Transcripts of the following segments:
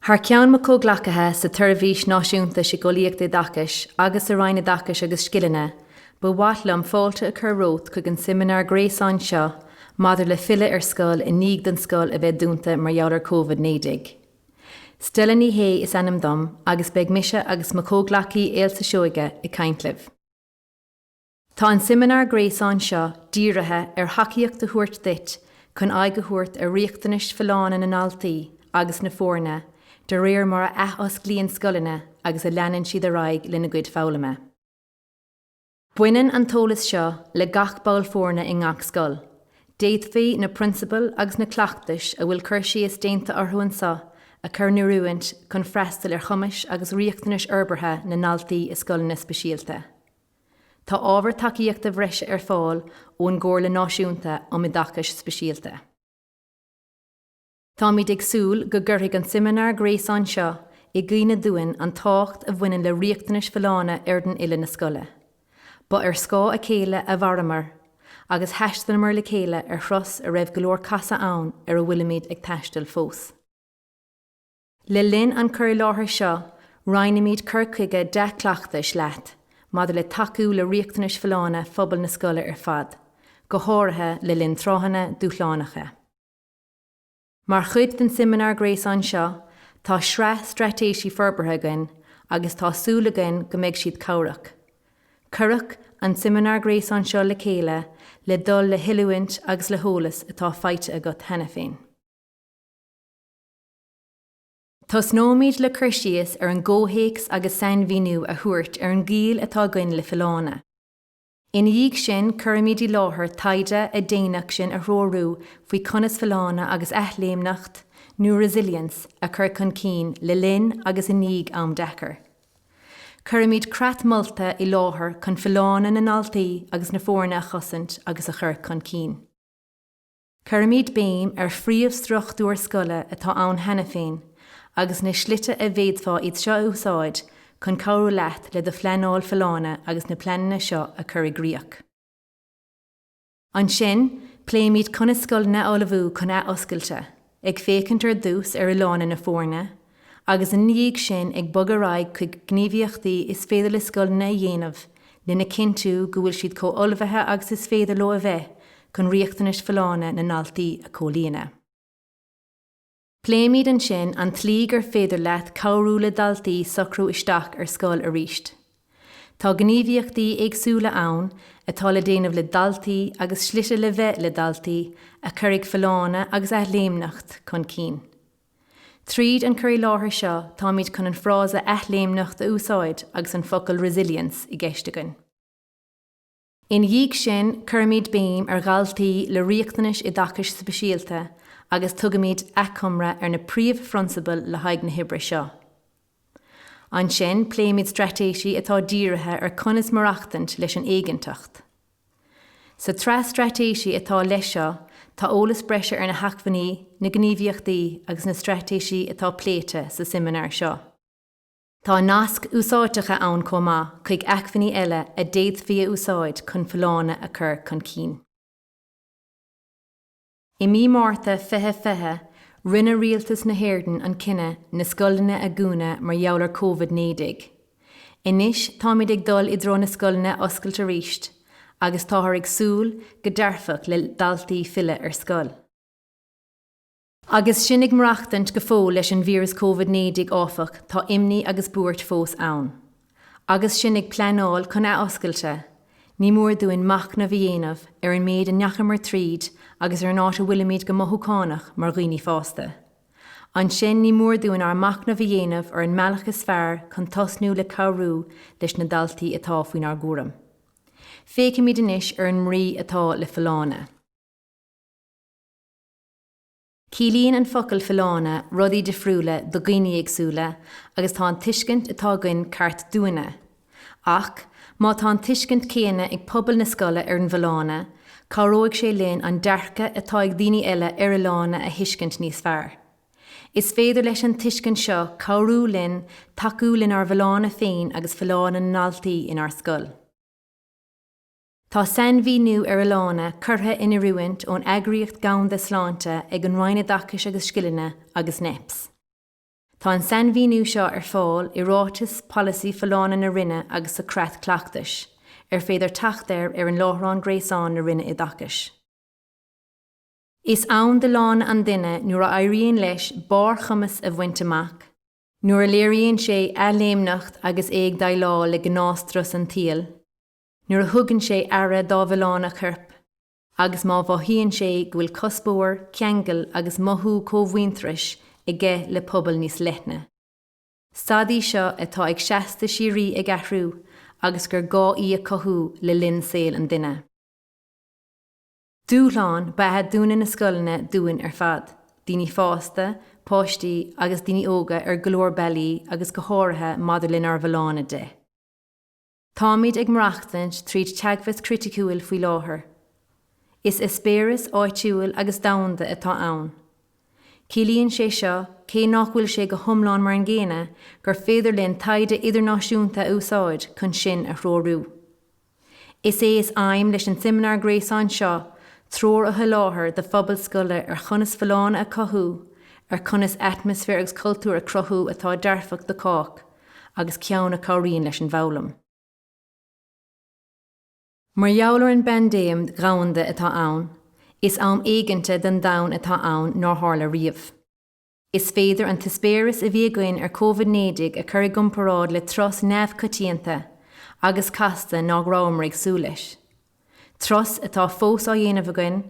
Thar ceann mo chomhghleacaithe sa tSeirbhís Náisiúnta Síceolaíochta Oideachais agus sa Roinn Oideachais agus Scileanna, ba mhaith liom fáilte a chur romhat chuig an seimineár gréasáin seo maidir le filleadh ar scoil i ndiaidh don scoil a bheith dúnta mar gheall ar Covid-19. Stella Ní Shé is ainm dom agus beidh mise agus mo chomhghleacaí Ailsa Seoige ag caint libh. Tá an seimineár gréasáin seo dírithe ar thacaíocht a thabhairt duit chun aghaidh a thabhairt ar riachtanais folláine na ndaltaí agus na foirne de réir mar a athosclaíonn scoileanna agus a leanann siad ar aghaidh lena gcuid foghlama. Baineann an t-eolas seo le gach ball foirne i ngach scoil. D'fhéadfaí na prionsabail agus na cleachtais a bhfuil cur síos déanta orthu anseo a chur in oiriúint chun freastal ar chumais agus riachtanais fhorbartha na ndaltaí i scoileanna speisialta. Tá ábhar tacaíochta bhreise ar fáil ón gComhairle Náisiúnta um Oideachais Speisialta. Táimid ag súil go gcuirfidh an seimineár gréasáin seo i gcuimhne dúinn an tábhacht a bhaineann le riachtanais folláine fhoireann uile na scoile. Ba ar scáth a chéile a mhaireamar agus thaistealamar le chéile ar thuras a raibh go leor casadh ann ar a bhfuilimid ag taisteal fós. Le linn an chur i láthair seo, roinnfimid cur chuige dea-chleachtais leat maidir le tacú le riachtanais folláine phobal na scoile ar fad, go háirithe le linn tráthanna dúshlánacha. Mar chuid den seimineár gréasáin seo, tá sraith straitéisí forbartha againn agus tá súil againn go mbeidh siad cabhrach. Cuireadh an seimineár gréasáin seo le chéile le dul le hoiliúint agus le heolas atá faighte agat cheana féin. Tosnóimid le cur síos ar an gcomhthéacs agus sainmhíniú a thabhairt ar an gciall atá againn le folláine. Ina dhiaidh sin cuirfimid i láthair taighde a déanadh sinn a threorú faoi conas folláine agus athléimneacht, nó resilience, a chur chun cinn le linn agus i ndiaidh am deacair. Cuirfimid creat molta i láthair chun folláine na ndaltaí agus na foirne a chosaint agus a chur chun cinn. Cuirfimid béim ar phríomhstruchtúir scoile atá ann cheana féin agus na slite a bhféadfá iad seo a úsáid chun cabhrú leat le do phleanáil folláine agus na pleananna seo a chur i gcrích. Ansin, pléimid conas scoileanna a ullmhú chun athoscailte, ag féachaint ar dtús ar fholláine na foirne, agus ina dhiaidh sin ag bogadh ar aghaidh chuig gníomhaíochtaí is féidir le scoileanna a dhéanamh lena chinntiú go bhfuil siad chomh ullmhaithe agus is féidir leo a bheith chun riachtanais folláine na ndaltaí a chomhlíonadh. Pléimid ansin an tslí gur féidir leat cabhrú le daltaí socrú isteach ar scoil arís. Tá gníomhaíochtaí éagsúla ann atá le déanamh le daltaí agus slite le bheith le daltaí a chuirfidh folláine agus athléimneacht chun cinn. Tríd an cur i láthair seo táimid chun an frása athléimneacht a úsáid agus an focal resilience i gceist againn. Ina dhiaidh sin cuirimid béim ar dhaltaí le riachtanais oideachais speisialta agus tugaimid achoimre ar na príomhphrionsabail le haghaidh na hoibre seo. Ansin pléimid straitéisí atá dírithe ar conas maireachtaint leis an éiginnteacht. Sa tsraith straitéisí atá leis seo, tá eolas breise ar na hacmhainní, na gníomhaíochtaí agus na straitéisí atá pléite sa seimineár seo. Tá naisc úsáideacha ann chomh maith chuig acmhainní eile a d'fhéadfaí a úsáid chun folláine a chur chun cinn. I mí Márta 2020, rinne Rialtas na hÉireann an cinneadh na scoileanna a dhúnadh mar gheall ar Covid-19. Anois táimid ag dul i dtreo na scoileanna a oscailt arís agus táthar ag súil go dearfach le daltaí filleadh ar scoil. Agus sinn ag maireachtaint go fóill leis an víreas Covid-19 áfach, tá imní agus buairt fós ann. Agus sinn ag pleanáil chun athoscailte, ní mór dúinn machnamh a dhéanamh ar an méid a ndeachamar tríd agus ar an áit a bhfuilimid go mothúchánach mar dhaoine fásta. Ansin ní mór dúinn ár machnamh a dhéanamh ar an mbealach is fearr chun tosnú le cabhrú leis na daltaí atá faoinár gcúram. Féachfaimid anois ar an mbrí atá le folláine. Ciallaíonn an focal folláine rudaí difriúla do dhaoine éagsúla agus tá an tuiscint atá againn ceart dúinne. Ach, má tá an tuiscint chéanna ag pobal na scoile ar an bhfolláine, cabhróidh sé linn an dearcadh atá ag daoine eile ar fholláine a thuiscint níos fearr. Is féidir leis an tuiscint seo cabhrú linn tacú lenár bhfolláine féin agus folláine na ndaltaí inár scoil. Tá sainmhíniú ar fholláine curtha in oiriúint ón Eagraíocht Dhomhanda Sláinte ag an Roinn Oideachais agus Scileanna agus Neps. Tá an sainmhíniú seo ar fáil i Ráiteas Polasaí Folláine na Roinne agus sa Creat Cleachtais, ar féidir teacht air ar an láithreán gréasáin na Roinne Oideachais. Is ann d'fholláine an duine nuair a éiríonn leis barrchumas a bhaint amach, nuair a léiríonn sé athléimneacht agus é ag déileáil le gnáthstrus an tsaoil, nuair a thugann sé aire dá bhfolláine choirp, agus má mhothaíonn sé go bhfuil cuspóir, ceangal agus mothú cómhuintearais aige le pobal níos leithne. Staid í seo atá ag seasta síoraí ag athrú agus gur gá í a cothú le linn saol an duine. Dúshlán ba ea dúnadh na scoileanna dúinn ar fad, daoine fásta, páistí agus daoine óga ar go leor bealaí agus go háirithe maidir lenár bhfolláine de. Táimid ag maireachtaint tríd teagmhas criticiúil faoi láthair. Is eispéireas áitiúil agus domhanda atá ann. Ciallaíonn sé seo, cé nach bhfuil sé go hiomlán mar an gcéanna, gur féidir linn taighde idirnáisiúnta a úsáid chun sinn a threorú. Is é is aidhm leis an seimineár gréasáin seo treoir a sholáthar do phobail scoile ar chonas folláine a chothú, ar conas atmaisféar agus cultúr a chruthú atá dearfach do chách, agus ceann a chabhraíonn leis an bhfoghlaim. Mar gheall ar an bpaindéim dhomhanda atá ann, is am éiginnte don domhan atá ann nár tharla riamh. Is féidir an t-eispéireas a bhí againn ar Covid-19 a chur i gcomparáid le turas neamhchoitianta agus casta nach rabhamar ag súil leis. Turas atá fós á dhéanamh againn,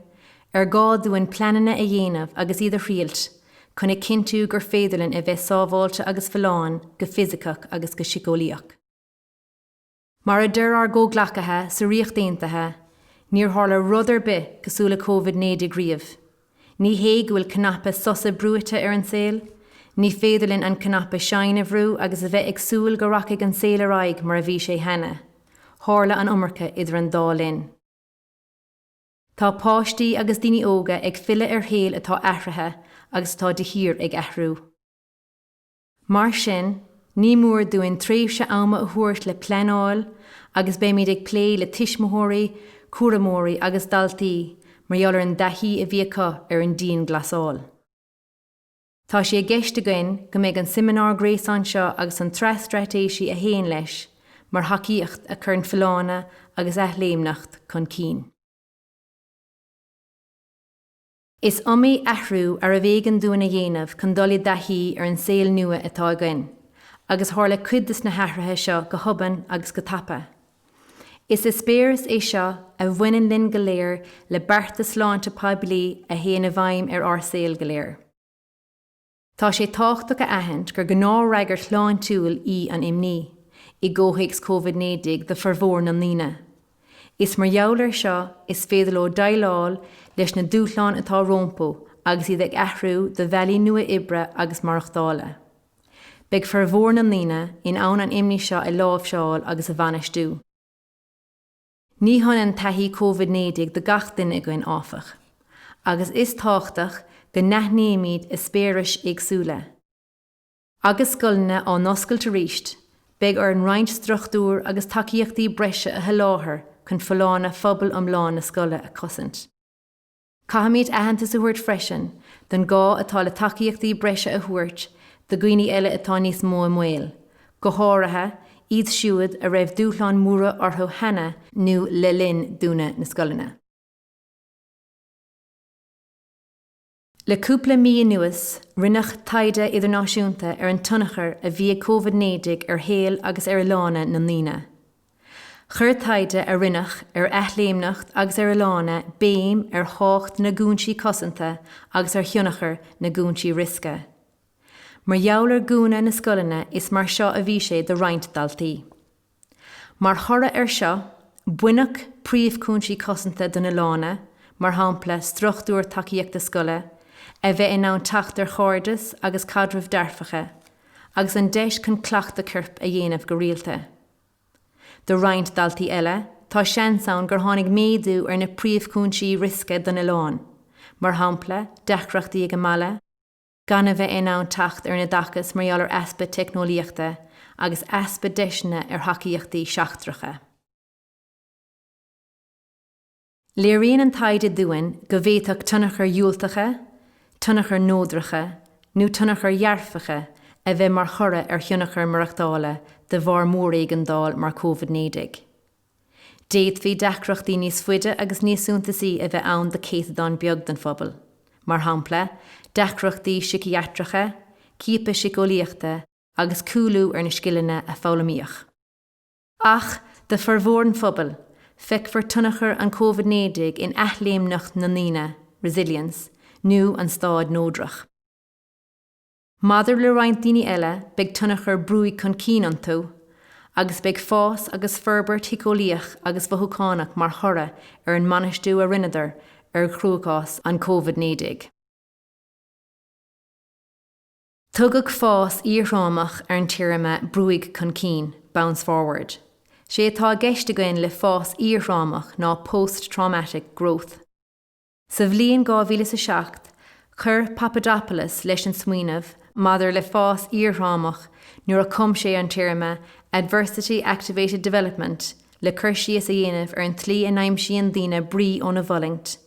ar gá dúinn pleananna a dhéanamh agus iad a thriailt chun a chinntiú gur féidir linn a bheith sábháilte agus folláin go fisiceach agus go síceolaíoch. Mar a deir ár gcomhghleacaithe sa Ríocht Aontaithe, níor tharla rud ar bith cosúil le Covid-19 riamh. Ní hé go bhfuil cnaipe sosa brúite ar an saol, ní féidir linn an cnaipe seinn a bhrú agus a bheith ag súil go rachaidh an saol ar aghaidh mar a bhí sé cheana. Tharla an iomarca idir an dá linn. Tá páistí agus daoine óga ag filleadh ar shaol atá athraithe agus atá de shíor ag athrú. Mar sin, ní mór dúinn tréimhse ama a thabhairt le pleanáil agus beimid ag plé le tuismitheoirí, cúramóirí agus daltaí mar gheall ar an dtaithí a bhí acu ar an dianghlasáil. Tá sé i gceist againn go mbeidh an seimineár gréasáin seo agus an tsraith straitéisí a théann leis mar thacaíocht a chuireann folláine agus athléimneacht chun cinn. Is iomaí athrú arbh éigean dúinn a dhéanamh chun dul i dtaithí ar an saol nua atá againn, agus tharla cuid de na hathruithe seo go hobann agus go tapa. Is eispéireas é seo a bhaineann linn go léir le bearta sláinte poiblí a théann i bhfeidhm ar ár saol go léir. Tá sé tábhachtach a aithint gur gnáthfhreagairt shláintiúil í an imní, i gcomhthéacs Covid-19 do formhór na ndaoine. Is mar gheall air seo is féidir leo déileáil leis na dúshláin atá rompu agus iad ag athrú do bhealaí nua oibre agus maireachtála. Beidh formhór na ndaoine in ann an imní seo a láimhseáil agus a bhainistiú. Ní hionann taithí Covid-19 do gach duine againn, áfach, agus is tábhachtach go n-aithnímid eispéiris éagsúla. Agus scoileanna á n-oscailt arís, beidh orainn roinnt struchtúr agus tacaíochtaí breise a sholáthar chun folláine phobal iomlán na scoile a chosaint. Caithfimid aitheantas a thabhairt freisin don gá atá le tacaíochtaí breise a thabhairt do dhaoine eile atá níos mó i mbaol, go háirithe iad siúd a raibh dúshláin mhóra orthu cheana nó le linn dúnadh na scoileanna. Le cúpla mí anuas, rinneadh taighde idirnáisiúnta ar an tionchar a bhí ag Covid-19 ar shaol agus ar fholláine na ndaoine. Chuir taighde a rinneadh ar athléimneacht agus ar fholláine béim ar thábhacht na gcúinsí cosanta agus ar thionchar na gcúinsí riosca. Mar gheall ar dhúnadh na scoileanna is mar seo a bhí sé do roinnt daltaí. Mar thoradh air seo, baineadh príomhchúinsí cosanta don fholláine, mar shampla struchtúr tacaíochta scoile, a bheith in ann teacht ar chairdeas agus caidrimh dearfacha, agus an deis chun cleachtadh coirp a dhéanamh go rialta. Do roinnt daltaí eile, tá seans ann gur tháinig méadú ar na príomhchúinsí riosca don fholláine, mar shampla, deacrachtaí ag an mbaile, gan a bheith in ann teacht ar an oideachas mar gheall ar easpa teicneolaíochta agus easpa deiseanna ar thacaíochtaí seachtracha. Léiríonn an taighde dúinn go bhféadfadh tionchair dhiúltacha, tionchair neodracha nó tionchair dhearfacha a bheith mar thoradh ar thionchar maireachtála de bharr móréigeandáil mar Covid-19. D'fhéadfaí deacrachtaí níos faide agus níos suntasaí a bheith ann do céatadán beag den phobal, mar shampla, deacrachtaí síciatracha, ciapadh síceolaíochta agus cúlú ar na scileanna a foghlaimíodh. Ach, do formhór an phobail, feicfear tionchar an Covid-19 in athléimneacht na ndaoine, resilience, nó an staid neodrach. Maidir le roinnt daoine eile, beidh tionchar brúigh chun cinn iontu, agus beidh fás agus forbairt shíceolaíoch agus mhothúchánach mar thoradh ar an mbainistiú a rinneadar ar chruachás an Covid-19. Tugadh fás iarthrámach ar an téarma 'brúigh chun cinn', bounce forward. Sé atá i gceist againn le fás iarthrámach ná post-traumatic growth. Sa bhliain 2007, chuir Papadopoulos leis an smaoineamh maidir le fás iarthrámach nuair a chum sé an téarma 'adversity activated development' le cur síos a dhéanamh ar an tslí a n-aimsíonn daoine brí óna bhfulaingt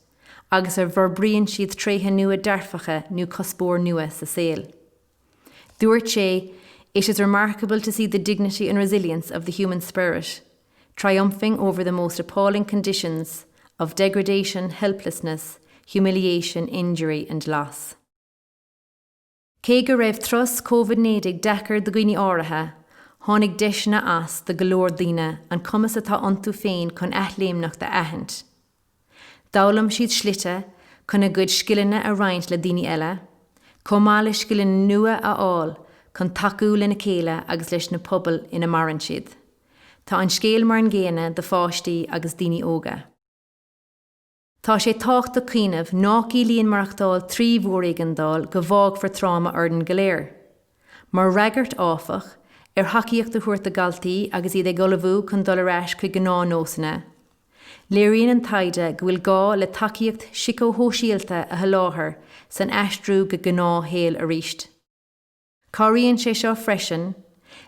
agus a bhforbraíonn siad tréithe nua dearfacha nó cuspóir nua sa saol. Dúirt sé, It is remarkable to see the dignity and resilience of the human spirit triumphing over the most appalling conditions of degradation, helplessness, humiliation, injury and loss. Cé go raibh turas Covid-19 deacair do dhaoine áirithe, tháinig deiseanna as do go leor daoine an cumas atá iontu féin chun athléimneacht a aithint. D'fhoghlaim siad slite chun a gcuid scileanna a roinnt le daoine eile, chomh maith le scileanna nua a fháil chun tacú lena chéile agus leis na pobail ina maireann siad. Tá an scéal mar an gcéanna do pháistí agus daoine óga. Tá sé tábhachtach cuimhneamh ná ciallaíonn maireachtáil trí mhóréigeandáil go bhfágfar tráma orainn go léir. Mar fhreagairt, áfach, ar thacaíocht a thabhairt do dhaltaí agus iad ag ullmhú chun dul ar ais chuig gnáthnósanna, léiríonn an taighde go bhfuil gá le tacaíocht shíceashóisialta a sholáthar san aistriú go gnáthshaol arís. Cabhraíonn sé seo freisin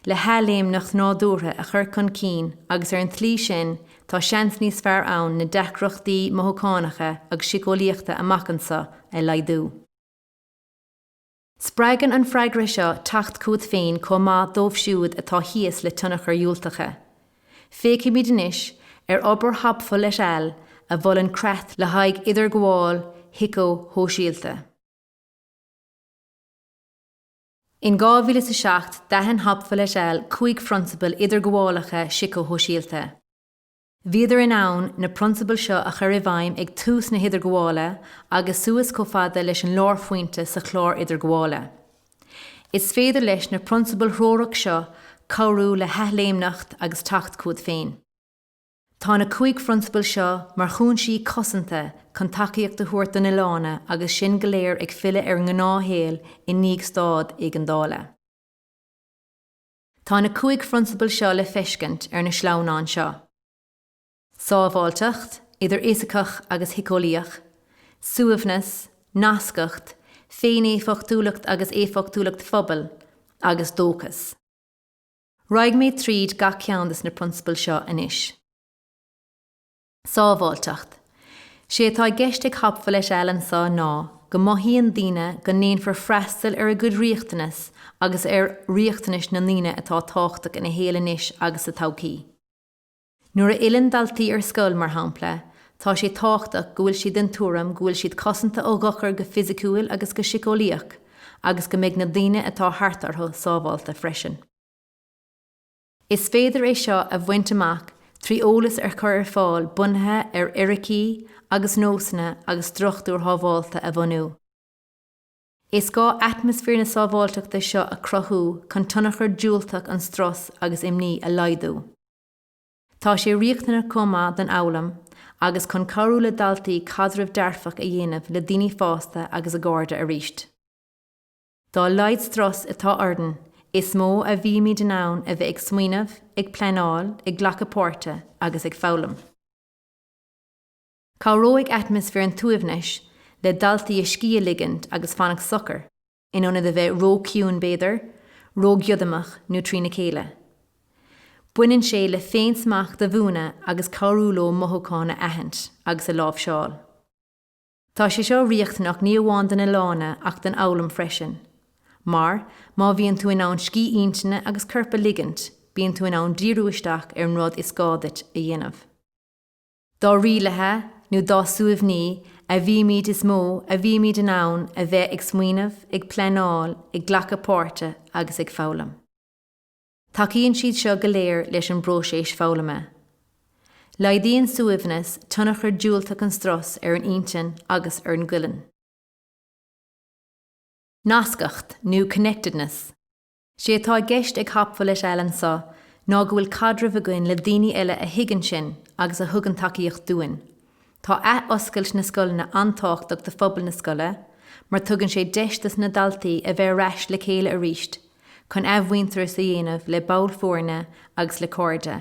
le hathléimneacht nádúrtha a chur chun cinn agus ar an tslí sin tá seans níos fearr ann na deacrachtaí mothúchánacha agus síceolaíochta amach anseo a laghdú. Spreagann an freagra seo teacht chugat féin chomh maith dóibh siúd atá thíos le tionchair dhiúltacha. Féachfaimid anois ar obair Hopful et al. a mholann creat le haghaidh idirghabháil shíceashóisialta. In 2007, d'aithin Hopful et al. 5 phrionsabal idirghabhálacha síceashóisialta. Bhíodar in ann na prionsabail seo a chur i bhfeidhm ag tús na hidirghabhála agus suas chomh fada leis an lárphointe sa chlár idirghabhála. Is féidir leis na prionsabail threorach seo cabhrú le hathléimneacht agus teacht chugat féin. Tá na 5 phrionsabal seo mar chúinsí cosanta chun tacaíocht a thabhairt don fholláine agus sinn go léir ag filleadh ar an ngnáthshaol i ndiaidh staid éigeandála. Tá na 5 phrionsabal seo le feiscint ar na sleamhnáin seo. Sábháilteacht, idir fhisiceach agus shíceolaíoch, suaimhneas, nascacht, féin-éifeachtúlacht agus éifeachtúlacht phobail, agus dóchas. Raghaidh mé tríd gach ceann des na prionsabail seo anois. Sábháilteacht. Sé atá i gceist ag Hopful et al anso ná go mothaíonn daoine go ndéanfar freastal ar a gcuid riachtanas agus ar riachtanais na ndaoine atá tábhachtach ina shaol anois agus sa todhchaí. Nuair a fhilleann daltaí ar scoil, mar shampla, tá sé tábhachtach go bhfuil siad den tuairim go bhfuil siad cosanta ó dhochar go fisiciúil agus go síceolaíoch agus go mbeidh na daoine atá thart orthu sábhálta freisin. Is féidir é seo a bhaint amach trí eolas a chur ar fáil bunaithe ar fhíricí agus nósanna agus struchtúir shábhálta a bhunú. Is gá atmaisféar na sábháilteachta seo a chruthú chun tionchar diúltach an strus agus imní a laghdú. Tá sé riachtanach chomh maith don fhoghlaim agus chun cabhrú le daltaí caidreamh dearfach a dhéanamh le daoine fásta agus a gcairde arís. Dá laghad strus atá orainn, is mó a bhímid in ann a bheith ag smaoineamh, ag pleanáil, ag glacadh páirte agus ag foghlaim. Cabhróidh atmaisféar an tsuaimhnis le daltaí a scíth a ligint agus fanacht socair, in ionad a bheith ró-chiúin b'fhéidir, ró-ghiodamach nó trína chéile. Baineann sé le féinsmacht a mhúineadh agus cabhrú leo mothúcháin a aithint agus a láimhseáil. Tá sé seo riachtanach ní amháin don fholláine ach don fhoghlaim freisin. Mar, má bhíonn tú in ann scíth intinne agus coirp a ligint, bíonn tú in ann díriú isteach ar an rud is gá duit a dhéanamh. Dá rialaithe, nó dá suaimhní, a bhímid is mó a bhímid in ann a bheith ag smaoineamh, ag pleanáil, ag glacadh páirte agus ag foghlaim. Tacaíonn siad seo go léir leis an bpróiseas foghlama. Laghdaíonn suaimhneas tionchar diúltach an strus ar an intinn agus ar an gcuileann. Nascacht, nó connectedness. Sé atá i gceist ag Hopful et al. anso ná go bhfuil caidreamh againn le daoine eile a thuigeann sinn agus a thugann tacaíocht dúinn. Tá ath-oscailt na scoileanna an-tábhachtach do phobal na scoile mar tugann sé deis dos na daltaí a bheith ar ais le chéile arís chun athmhuintearas a dhéanamh le baill foirne agus le cairde.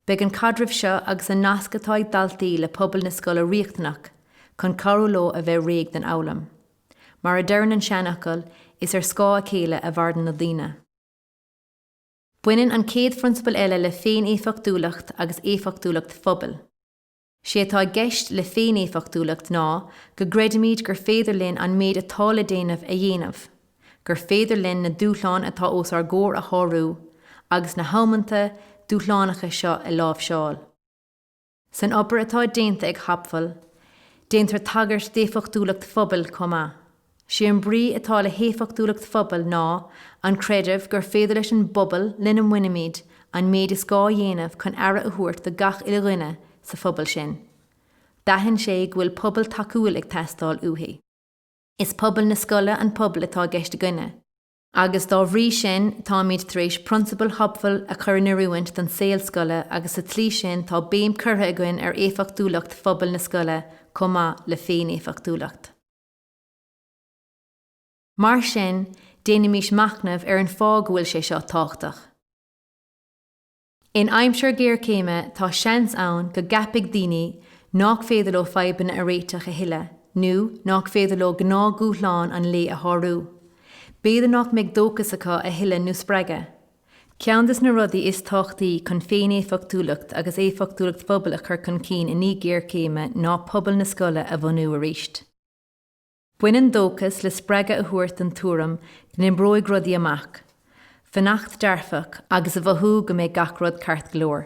Beidh an caidreamh seo agus an nasc atá ag daltaí le pobal na scoile riachtanach chun cabhrú leo a bheith réidh don fhoghlaim. Mar a deireann an seanfhocal, is ar scáth a chéile a mhaireann na daoine. Baineann an chéad phrionsabal eile le féin-éifeachtúlacht agus éifeachtúlacht phobail. Sé atá i gceist le féin-éifeachtúlacht ná go gcreidimid gur féidir linn an méid atá le déanamh a dhéanamh, gur féidir linn na dúshláin atá os ár gcomhair a shárú, agus na hamanta dúshlánacha seo a láimhseáil. San obair atá déanta ag Hopful, déantar tagairt d'éifeachtúlacht phobail chomh maith. Sé an brí atá le héifeachtúlacht phobail ná an creideamh gur féidir leis an bpobal lena mbainimid an méid is gá a dhéanamh chun aire a thabhairt do gach uile dhuine sa phobal sin. D'aithin sé go bhfuil pobal tacúil ag teastáil uaithi. Is pobal na scoile an pobal atá i gceist againne, agus dá bhrí sin táimid tar éis prionsabail Hopful a chur in oiriúint don saol scoile agus sa tslí sin tá béim curtha againn ar éifeachtúlacht phobal na scoile chomh maith le féin-éifeachtúlacht. Mar sin, déanaimis machnamh ar an fáth go bhfuil sé seo tábhachtach. In aimsir géarchéime tá seans ann go gceapfaidh daoine nách féidir leo fadhbanna a réiteach a thuilleadh nó nách féidir leo gnáthdhúshláin an lae a shárú. B'fhéidir nách mbeidh dóchas acu a thuilleadh nó spreagadh. Ceann des na rudaí is tábhachtaí chun féin-éifeachtúlacht agus éifeachtúlacht phobail a chur chun cinn i ndiaidh géarchéime ná pobal na scoile a bhunú arís. Baineann dóchas le spreagadh a thabhairt don tuairim go n-oibreoidh rudaí amach, fanacht dearfach agus a mhothú go mbeidh gach rud ceart go leor.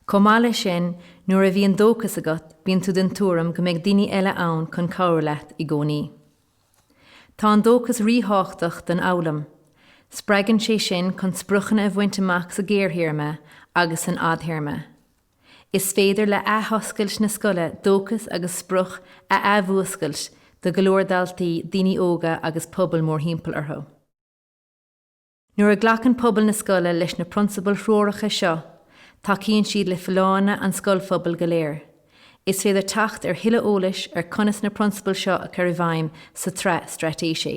Chomh maith leis sin, nuair a bhíonn dóchas agat, bíonn tú den tuairim go mbeidh daoine eile ann chun cabhrú leat i gcónaí. Tá an dóchas ríthábhachtach don fhoghlaim. Spreagann sé sinn chun spriocanna a bhaint amach sa ghearrthéarma agus san fhadthéarma. Is féidir le athoscailt na scoile dóchas agus sprioc a athmhúscailt do go leor daltaí, daoine óga agus pobal mórthimpeall orthu. Nuair a ghlacann pobal na scoile leis na prionsabail threoracha seo, tacaíonn siad le folláine an scoilphobail go léir. Is féidir teacht ar thuilleadh eolais ar conas na prionsabail seo a chur i bhfeidhm sa tsraith straitéisí.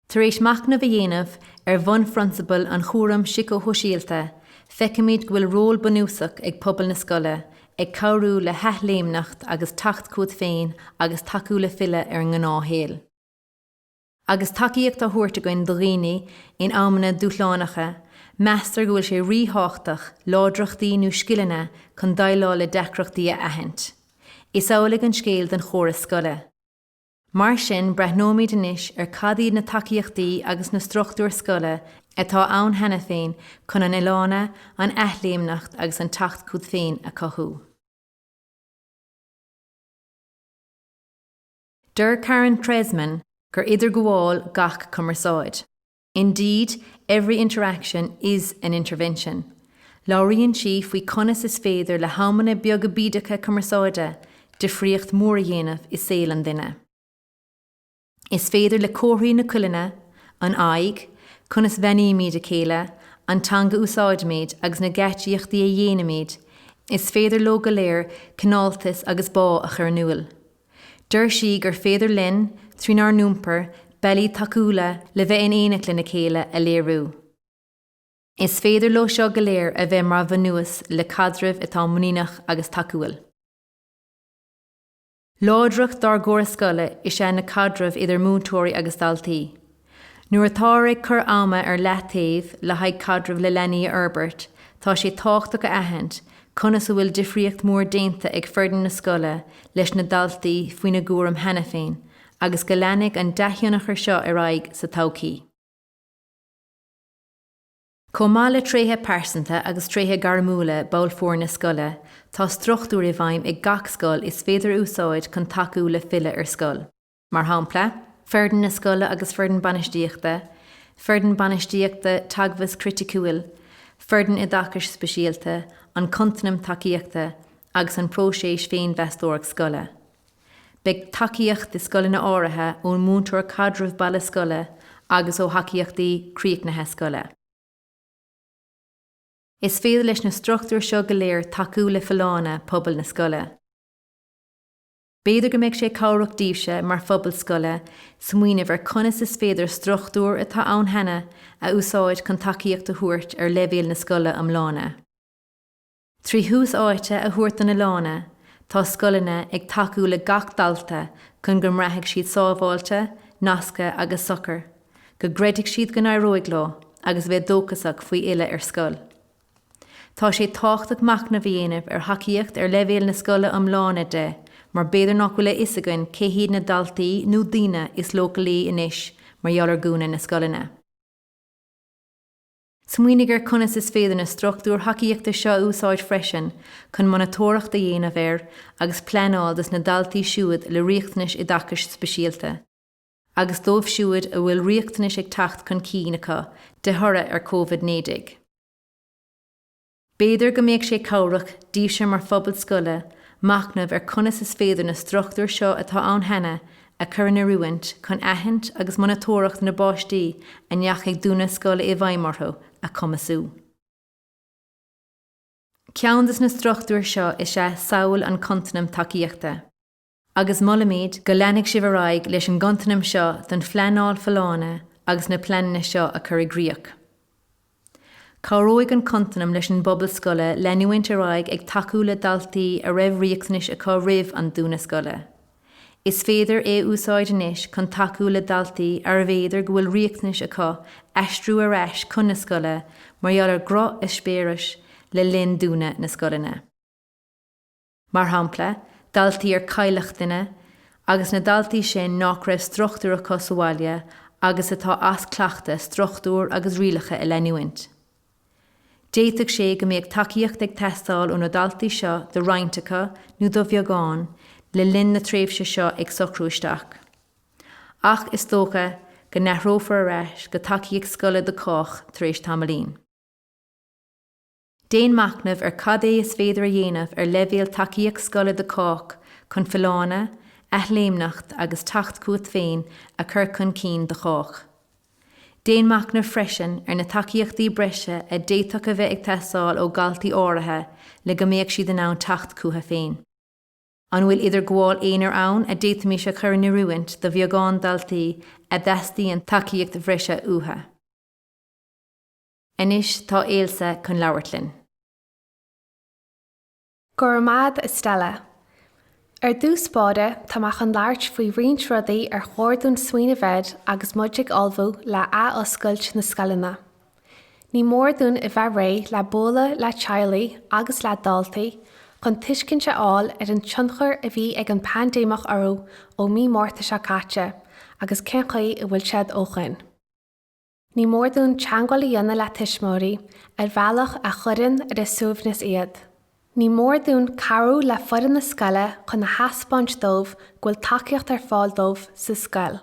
Tar éis machnamh a dhéanamh ar bhunphrionsabail an chúraim síceashóisialta, feicimid go bhfuil ról bunúsach ag pobal na scoile, ag cabhrú le hathléimneacht agus teacht chugat féin agus tacú le filleadh ar an ngnáthshaol. Agus tacaíocht á thabhairt againn do dhaoine in amanna dúshlánacha, meastar go bhfuil sé ríthábhachtach láidreachtaí nó scileanna chun déileáil le deacrachtaí a aithint. Is amhlaidh an scéal don chóras scoile. Mar sin, breathnóimid anois ar cad iad na tacaíochtaí agus na struchtúir scoile atá ann cheana féin chun an fholláine, an athléimneacht agus an teacht chugat féin a chothú. Deir Karen Treisman gur idirghabháil gach cumarsáid. Indeed, every interaction is an intervention. Labhraíonn sí faoi conas is féidir le hamanna beaga bídeacha cumarsáide difríocht mhór a dhéanamh i saol an duine. Is féidir le comharthaí na cuilinne, an aghaidh, conas bheannaímid a chéile, an teanga úsáidimid agus na geáitsíochtaí a dhéanaimid, is féidir leo go léir cineáltas agus bá a chur in iúl. Deir sí gur féidir linn, trínár n-iompar, bealaí tacúla le bheith in éineacht lena chéile a léiriú. Is féidir leo seo go léir a bheith mar bhunús le caidrimh atá muiníneach agus tacúil. Láidreacht dár gcóras scoile is ea na caidrimh idir múinteoirí agus daltaí. Nuair atáthar ag cur ama ar leataobh le haghaidh caidrimh le leanaí a fhorbairt, tá sé tábhachtach a aithint conas a bhfuil difríocht mhór déanta ag foireann na scoile leis na daltaí faoina gcúram cheana féin. agus go leanfaidh an dea-thionchar seo ar aghaidh sa todhchaí. Chomh maith le tréithe pearsanta agus tréithe gairmiúla ball foirne scoile, tá struchtúir i bhfeidhm ag gach scoil is féidir a úsáid chun tacú le filleadh ar scoil. Mar shampla, foireann na scoile agus foireann bainistíochta, foireann bainistíochta teagmhas criticiúil, foireann oideachais speisialta, an contanam tacaíochta agus an próiseas féinmheastóireacht scoile. Beidh tacaíocht i scoileanna áirithe ón múinteoir caidrimh baile scoile agus ó thacaíochtaí críochnaithe scoile. Is féidir leis na struchtúir seo go léir tacú le folláine pobal na scoile. B'fhéidir go mbeidh sé cabhrach daoibhse mar phobal scoile smaoineamh ar conas is féidir struchtúir atá ann cheana a úsáid chun tacaíocht a thabhairt ar leibhéal na scoile iomláine. 3 thús áite a thabhairt don fholláine, tá scoileanna ag tacú le gach dalta chun go mbraithfidh siad sábháilte, nasctha agus socair, go gcreidfidh siad go n-éireoidh leo agus a bheith dóchasach faoi fhilleadh ar scoil. Tá sé tábhachtach machnamh a dhéanamh ar thacaíocht ar leibhéal na scoile iomláine de mar b'fhéidir nach bhfuil a fhios againn cé hiad na daltaí nó daoine is leochailí anois mar gheall ar dhúnadh na scoileanna. Smaoinigh ar conas is féidir na struchtúir thacaíochta seo a úsáid freisin chun monatóireacht a dhéanamh ar agus pleanáil dos na daltaí siúd le riachtanais oideachais speisialta, agus dóibh siúd a bhfuil riachtanais ag teacht chun cinn acu de thoradh ar Covid-19. B'fhéidir go mbeadh sé cabhrach daoibhse mar phobal scoile machnamh ar conas is féidir na struchtúir seo atá ann cheana a chur in oiriúint chun aithint agus monatóireacht na bpáistí a ndeachaigh dúnadh scoile i bhfeidhm orthu a chumasú. Ceann de na struchtúir seo is ea samhail an chontanam tacaíochta. Agus molaimid go leanfaidh sibh ar aghaidh leis an gcontanam seo don phleanáil folláine agus na pleananna seo a chur i gcrích. Cabhróidh an contanam leis an bpobal scoile leanúint ar aghaidh ag tacú le daltaí a raibh riachtanais acu roimh an dúnadh scoile. Is féidir é a úsáid anois chun tacú le daltaí arbh fhéidir go bhfuil riachtanais acu aistriú ar ais chun na scoile mar gheall ar dhroch-eispéiris le linn dúnadh na scoileanna. Mar shampla, daltaí ar cailleadh duine, agus na daltaí sin nach raibh struchtúr acu sa bhaile agus atá as cleachtadh struchtúr agus rialacha a leanúint. D'fhéadfadh sé go mbeadh tacaíocht ag teastáil ó na daltaí seo do roinnt acu nó do bheagán le linn na tréimhse seo ag socrú isteach. Ach is dócha go n-athrófar ar ais go tacaíocht scoile do chách tar éis tamaillín. Déan machnamh ar cad é is féidir a dhéanamh ar leibhéal tacaíocht scoile do chách chun folláine, athléimneacht agus teacht chugat féin a chur chun cinn do chách. Déan machnamh freisin ar na tacaíochtaí breise a d'fhéadfadh a bheith ag teastáil ó dhaltaí áirithe le go mbeadh siad in ann teacht chucu féin. An bhfuil idirghabháil aonair ann a d'fhéadfaimis a chur in oiriúint do bheagán daltaí a dteastaíonn tacaíocht bhreise uathu? Anois tá Ailsa chun labhairt linn. Go raibh maith agat, a Stella. Ar dtús báire, tá mé chun labhairt faoi roinnt rudaí ar chóir dúinn smaoineamh air agus muid ag ullmhú le ath-oscailt na scoileanna. Ní mór dúinn a bheith réidh le bualadh le teaghlaigh agus le daltaí chun tuiscint a fháil ar an tionchar a bhí ag an bpaindéimeach orthu ó mí Márta seo caite agus cén chaoi a bhfuil siad ó shoin. Ní mór dúinn teagmháil a dhéanamh le tuismitheoirí ar bhealach a chuireann ar a suaimhneas iad. Ní mór dúinn cabhrú le foireann na scoile chun a thaispeáint dóibh go bhfuil tacaíocht ar fáil dóibh sa scoil.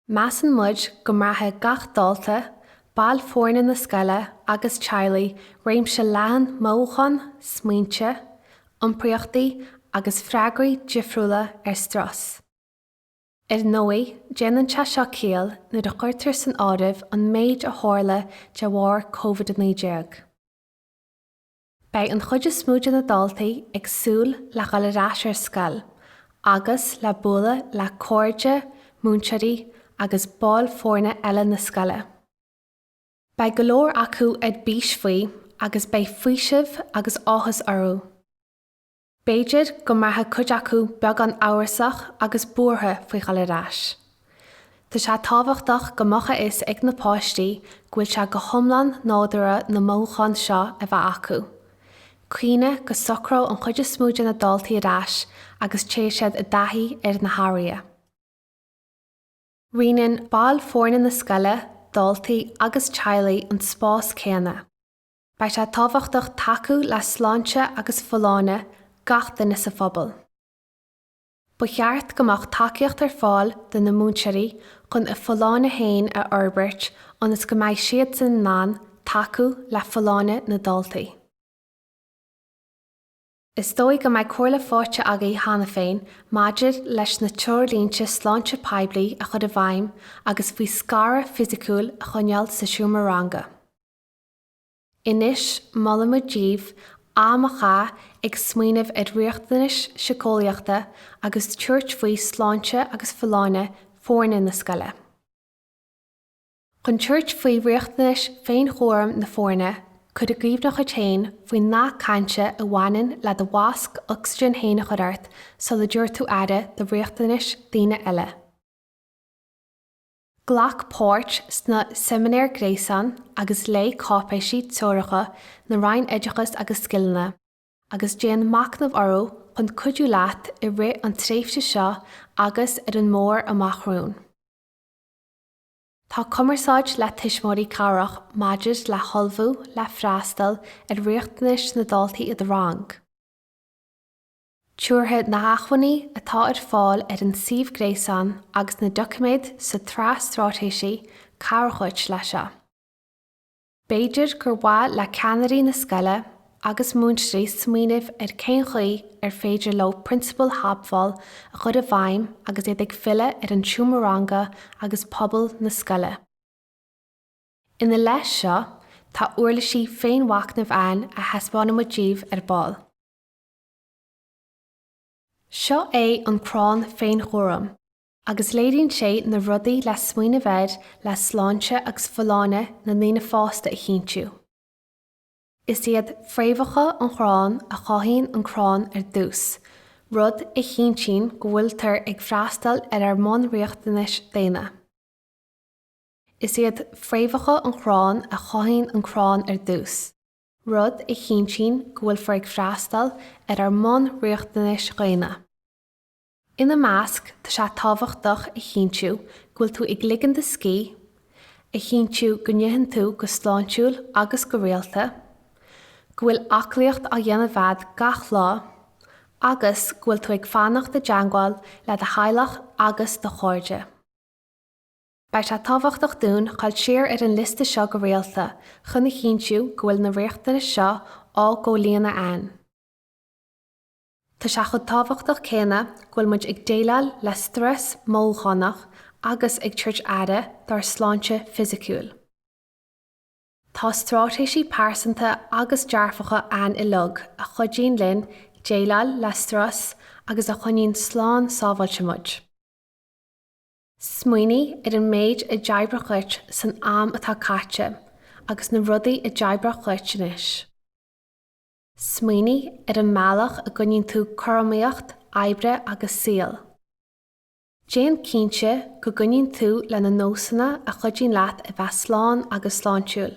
Measann muid go mbraithfidh gach dalta, baill foirne na scoile agus teaghlaigh réimse leathan mothúchán, smaointe, iompraíochtaí agus freagraí difriúla ar strus. Ar ndóigh, déanann sé seo ciall nuair a chuirtear san áireamh an méid a tharla de bharr Covid-19. Beidh an chuid is mó de na daltaí ag súil le dhul ar ais ar scoil agus le bualadh le cairde, múinteoirí agus baill foirne eile na scoile. Beidh go leor acu ar bís faoi agus beidh faoiseamh agus áthas orthu. B'fhéidir go mbraithfidh cuid acu beagán amhrasach agus buartha faoi dhul ar ais. Tá sé tábhachtach go mbeadh a fhios ag na páistí go bhfuil sé go hiomlán nádúrtha na mothúcháin seo a bheith acu. Cuimhnigh go socróidh an chuid is mó de na daltaí ar ais agus téann siad i dtaithí ar na hathruithe. Roinneann baill foirne na scoile, daltaí agus teaghlaigh an spás céanna. Beidh sé tábhachtach tacú le sláinte agus folláine gach duine sa phobal. Ba cheart go mbeadh tacaíocht ar fáil do na múinteoirí chun a bhfolláine féin a fhorbairt ionas go mbeidh siadsan in ann tacú le folláine na ndaltaí. Is dóigh go mbeidh comhairle faighte agaibh cheana féin maidir leis na treoirlínte sláinte poiblí a chur i bhfeidhm agus faoi scaradh fisiciúil a choinneáil sa seomra ranga. Anois molaimid daoibh am a chaitheamh ag smaoineamh ar riachtanais síceolaíochta agus tabhairt faoi sláinte agus folláine foirne na scoile. Chun tabhairt faoi riachtanais féinchúraim na foirne, cuir i gcuimhne dhuit féin faoin nath cainte a bhaineann le do mhasc ocsaigin féin a chur ort sula dtabharfaidh tú aire do riachtanais daoine eile. Glac páirt sna seimineáir gréasáin agus léigh cáipéisí treoracha na Roinne Oideachais agus Scileanna agus déan machnamh orthu chun cuidiú leat i rith an tréimhse seo agus ar an mór amach romhainn. Tá cumarsáid le tuismitheoirí cabhrach maidir le hullmhú le freastal ar riachtanais na ndaltaí i do rang. Tabharfaidh na hacmhainní atá ar fáil ar an suíomh gréasáin agus na doiciméid sa tsraith straitéisí cabhair dhuit leis seo. B'fhéidir gur mhaith le ceannairí na scoile agus múinteoirí smaoineamh ar cén chaoi ar féidir leo prionsabail theagmháil a chur i bhfeidhm agus iad ag filleadh ar an seomra ranga agus pobal na scoile. Ina leith seo, tá uirlisí féinmhachnaimh ann a thaispeánfaimid daoibh ar ball. Seo é an crann féinchúraim, agus léiríonn sé na rudaí le smaoineamh air le sláinte agus folláine na ndaoine fásta a chinntiú. Is iad fréamhacha an chrainn a chothaíonn an crann ar dtús, rud a chinntíonn go bhfuiltear ag freastal ar ár mbunriachtanais daonna. Is iad fréamhacha an chrainn a chothaíonn an crann ar dtús. rud a chinntíonn go bhfuilfear ag freastal ar ár mbunriachtanais dhaonna. Ina measc, tá sé tábhachtach a chinntiú go bhfuil tú ag ligean do scíth, a chinntiú go n-itheann tú go sláintiúil agus go rialta, go bhfuil aclaíocht á dhéanamh agat gach lá, agus go bhfuil tú ag fanacht i dteagmháil le do theaghlach agus do chairde. Beidh sé tábhachtach dúinn dul siar ar an liosta seo go rialta chun a chinntiú go bhfuil na riachtanais seo á gcomhlíonadh againn. Tá sé chomh tábhachtach céanna go bhfuil muid ag déileáil le strus mothúchánach agus ag tabhairt aire dár sláinte fisiciúil. Tá straitéisí pearsanta agus dearfacha ann uilig a chuidíonn linn déileáil le strus agus a choinníonn slán sábháilte muid. Smaoinigh ar an méid a d'oibrigh dhuit san am atá caite agus na rudaí a d'oibreodh dhuit anois. Smaoinigh ar an mbealach a gcoinníonn tú cothromaíocht oibre agus saoil. Déan cinnte go gcoinníonn tú le na nósanna a chuidíonn leat a bheith slán agus sláintiúil.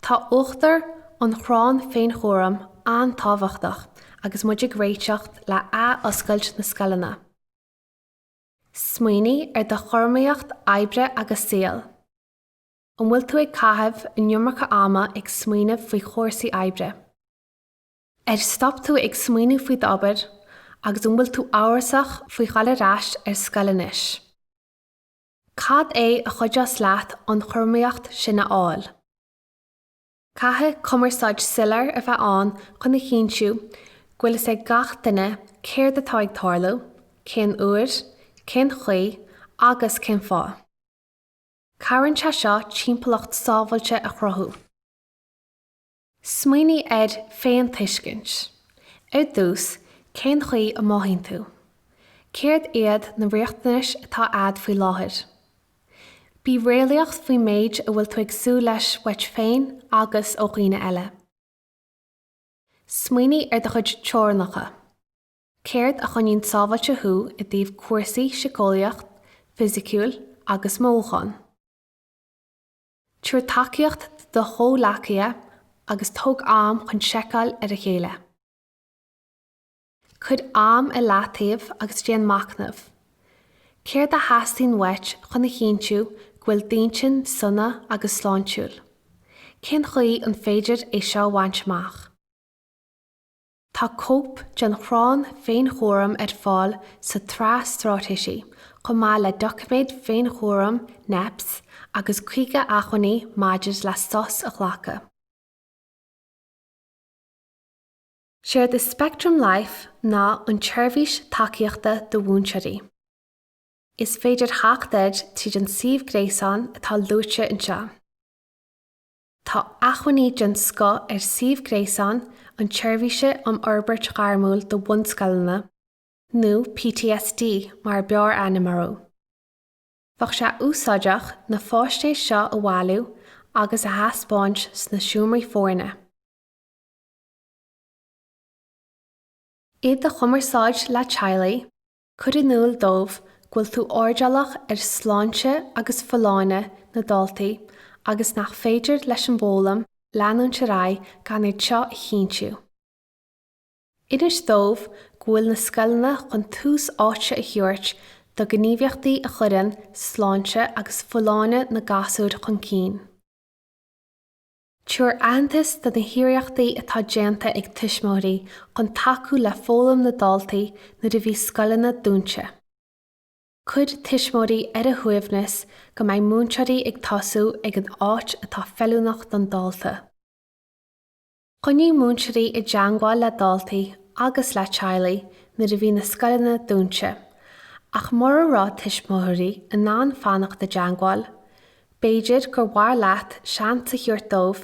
Tá uachtar an chrainn féinchúraim an-tábhachtach agus muid ag réiteach le ath-oscailt na scoileanna. Smaoinigh ar do chothromaíocht oibre agus saoil. An bhfuil tú ag caitheamh an iomarca ama ag smaoineamh faoi chúrsaí oibre? Ar stop tú ag smaoineamh faoi d'obair agus an bhfuil tú amhrasach faoi dhul ar ais ar scoil anois? Cad é a chuideos leat an chothromaíocht sin a fháil? Caithfidh cumarsáid soiléir a bheith ann chun a chinntiú go bhfuil fhios ag gach duine céard atá ag tarlú, cén uair, cén chaoi agus cén fáth. Cabhraíonn sé seo timpeallacht sábháilte a chruthú. Smaoinigh ar féintuiscint. Ar dtús, cén chaoi a mothaíonn tú? Céard iad na riachtanais atá a'd faoi láthair? Bí réalaíoch faoin méid a bhfuil tú ag súil leis uait féin agus ó dhaoine eile. Smaoinigh ar do chuid teorainneacha. Céard a choinníonn sábháilte thú i dtaobh cúrsaí síceolaíocht, fisiciúil agus mothúchán? Tabhair tacaíocht do do chomhghleacaithe. agus tóg am chun seiceáil ar a chéile. Cuir am i leataobh agus déan machnamh. Céard a theastaíonn uait chun a chinntiú go bhfuil d'intinn sona agus sláintiúil? Cén chaoi an féidir é seo a bhaint amach? Tá cóip den Chrann Féinchúraim ar fáil sa tsraith straitéisí, chomh maith le doiciméad féinchúraim NEPS agus 50 acmhainní maidir le sos a ghlacadh. Séard is Spectrum Life ná an tseirbhís tacaíochta do mhúinteoirí. Is féidir theacht air tríd an suíomh gréasáin atá luaite anseo. Tá acmhainní den scoth ar suíomh gréasáin an tSeirbhíse um Fhorbairt Ghairmiúil do Bhunscoileanna, nó PTSD mar a b'fhearr ainm orthu. Bheadh sé úsáideach na fáisnéis seo a bhailiú agus a thaispeáint sna seomraí foirne. I do chumarsáid le teaghlaigh, cuir in iúl dóibh go bhfuil tú airdeallach ar shláinte agus folláine na ndaltaí agus nach féidir leis an bhfoghlaim leanúint ar aghaidh gan iad seo a chinntiú. Inis dóibh go bhfuil na scoileanna chun tús áite a thabhairt do ghníomhaíochtaí a chuireann sláinte agus folláine na gasúr chun cinn. Tabhair aitheantas do na hiarrachtaí atá déanta ag tuismitheoirí chun tacú le foghlaim na ndaltaí nuair a bhí scoileanna dúnta. Cuir tuismitheoirí ar a shuaimhneas go mbeidh múinteoirí ag tosú ag an áit atá feiliúnach don dalta. Coinnigh múinteoirí i dteangmháil le daltaí agus le teaghlaigh nuair a bhí na scoileanna dúnta, ach mura raibh tuismitheoirí in ann fanacht i dteangmháil, B'fhéidir gur mhaith leat seans a thabhairt dóibh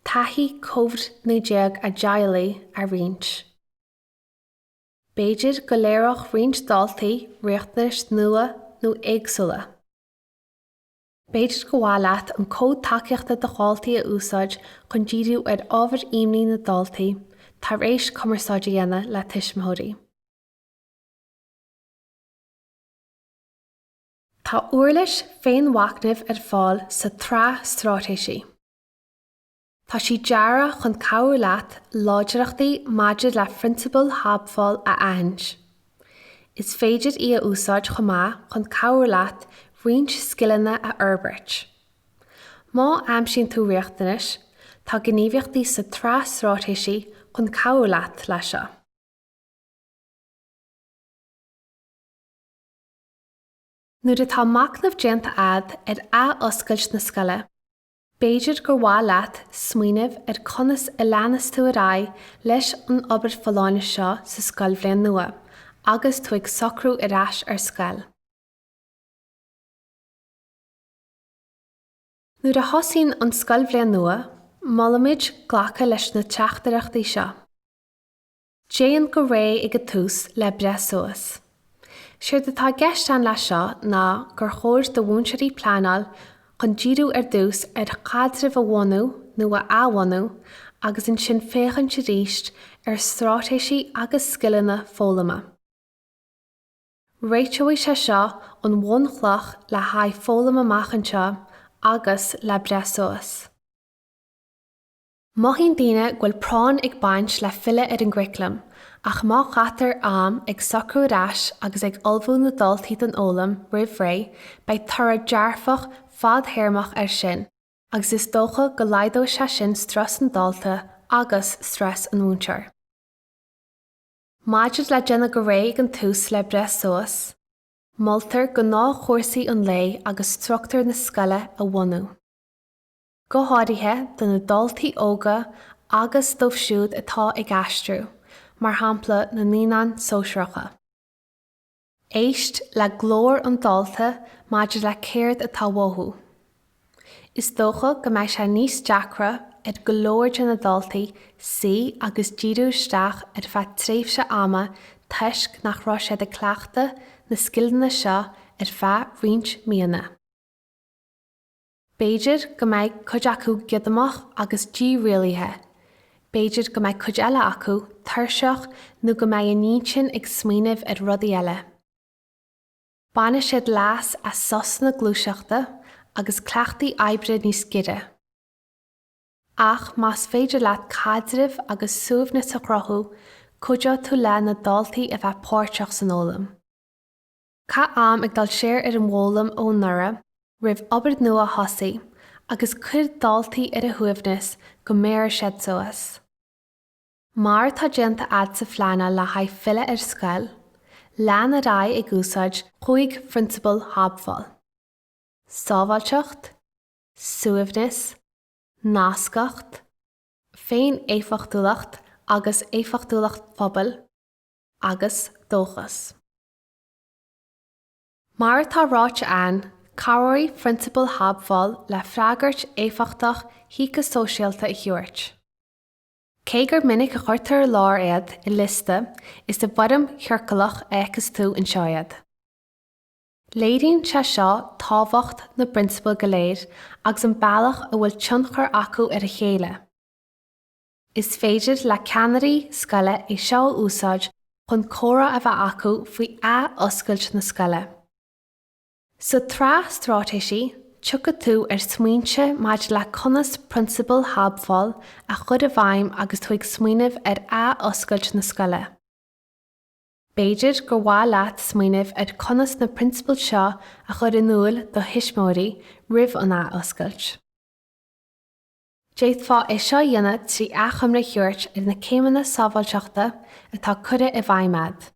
taithí Covid-19 a dteaghlaigh a roinnt. B'fhéidir go léireodh roinnt daltaí riachtanais nua nó éagsúla. B'fhéidir gur mhaith leat an Cód Tacaíochta do Dhaltaí a úsáid chun díriú ar ábhair imní na ndaltaí tar éis cumarsáid a dhéanamh le tuismitheoirí. Tá uirlis féinmhachnaimh ar fáil sa tsraith straitéisí. Tá sí deartha chun cabhrú leat láidreachtaí maidir le phrionsabail shábháil a aithint. Is féidir í a úsáid chomh maith chun cabhrú leat roinnt scileanna a fhorbairt. Má aimsíonn tú riachtanais, tá gníomhaíochtaí sa tsraith straitéisí chun cabhrú leat leis seo. Nuair atá machnamh déanta a'd ar ath-oscailt na scoile, b'fhéidir gur mhaith leat smaoineamh ar conas a leanas tú ar aghaidh leis an obair folláine seo sa scoilbhliain nua agus tú ag socrú ar ais ar scoil. Nuair a thosaíonn an scoilbhliain nua, molaimid glacadh leis na teachtaireachtaí seo. Déan go réidh ag an tús le breith suas. Séard atá i gceist ann leis seo ná gur chóir do mhúinteoirí pleanáil chun díriú ar dtús ar chaidrimh a bhunú nó a athbhunú agus ansin féachaint arís ar straitéisí agus scileanna foghlama. Réiteoidh sé seo an bhunchloch le haghaidh foghlaim amach anseo agus le breith suas. Mothaíonn daoine go bhfuil práinn ag baint le filleadh ar an gcuraclam, ach má chaitear am ag socrú ar ais agus ag ullmhú na ndaltaí don fhoghlaim roimh ré, beidh toradh dearfach fadthéarmach air sin agus is dócha go laghdóidh sé sin strus an dalta agus strus an mhúinteoir. Maidir le déanamh go réidh ag an tús le breith suas, moltar gnáthchúrsaí an lae agus struchtúr na scoile a bhunú. go háirithe do na daltaí óga agus dóibh siúd atá ag aistriú, mar shampla na naíonáin sóisearacha. Éist le glór an dalta maidir le céard atá uathu. Is dócha go mbeidh sé níos deacra ar go leor de na daltaí suí agus díriú isteach ar feadh tréimhse ama toisc nach raibh siad ag cleachtadh na scileanna seo ar feadh roinnt míonna. B'fhéidir go mbeidh cuid acu giodamach agus dírialaithe, b'fhéidir go mbeidh cuid eile acu tuirseach nó go mbeidh a n-intinn ag smaoineamh ar rudaí eile. Bainfidh siad leas as sosanna gluaiseachta agus cleachtaí oibre níos giorra. Ach más féidir leat caidreamh agus suaimhneas a chruthú, cuideoidh tú le na daltaí a bheith páirteach san fhoghlaim. Caith am ag dul siar ar an bhfoghlaim ó anuraidh roimh obair nua a thosaí agus cuir daltaí ar a shuaimhneas go mbéarfaidh siad suas. Mar atá déanta a'd sa phleanáil le haghaidh filleadh ar scoil, lean ar aghaidh ag úsáid chúig phrionsabal Hobfall, sábháilteacht, suaimhneas, nascacht, féin-éifeachtúlacht agus éifeachtúlacht phobail, agus dóchas. Mar atá ráite ann, cabhróidh prionsabail Hobfall le freagairt éifeachtach shíceasóisialta a thabhairt. Cé gur minic a chuirtear ar lár iad i liosta, is i bhfoirm chiorclach a fheiceas tú anseo iad. Léiríonn sé seo tábhacht na bprionsabal go léir agus an bealach a bhfuil tionchar acu ar a chéile. Is féidir le ceannairí scoile é seo a úsáid chun comhrá a bheith acu faoi ath-oscailt na scoile. Sa tsraith straitéisí, tiocfaidh tú ar smaointe maidir le conas prionsabail Hobfall a chur i bhfeidhm agus tú ag smaoineamh ar ath-oscailt na scoile. B'fhéidir gur mhaith leat smaoineamh ar conas na prionsabail seo a chur in iúl do thuismitheoirí roimh an ath-oscailt. D'fhéadfá é seo a dhéanamh trí achoimre a thabhairt ar na céimeanna sábháilteachta atá curtha i bhfeidhm a'd.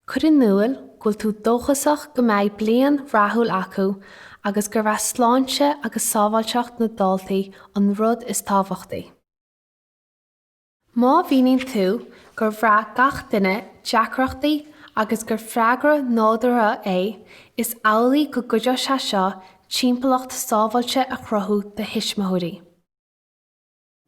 Cuir in iúl go bhfuil tú dóchasach go mbeidh bliain rathúil acu agus gurb é sláinte agus sábháilteacht na ndaltaí an rud is tábhachtaí. Má mhíníonn tú gur bhraith gach duine deacrachtaí agus gur freagra nádúrtha é, is amhlaidh go gcuideoidh sé seo timpeallacht sábháilte a chruthú do thuismitheoirí.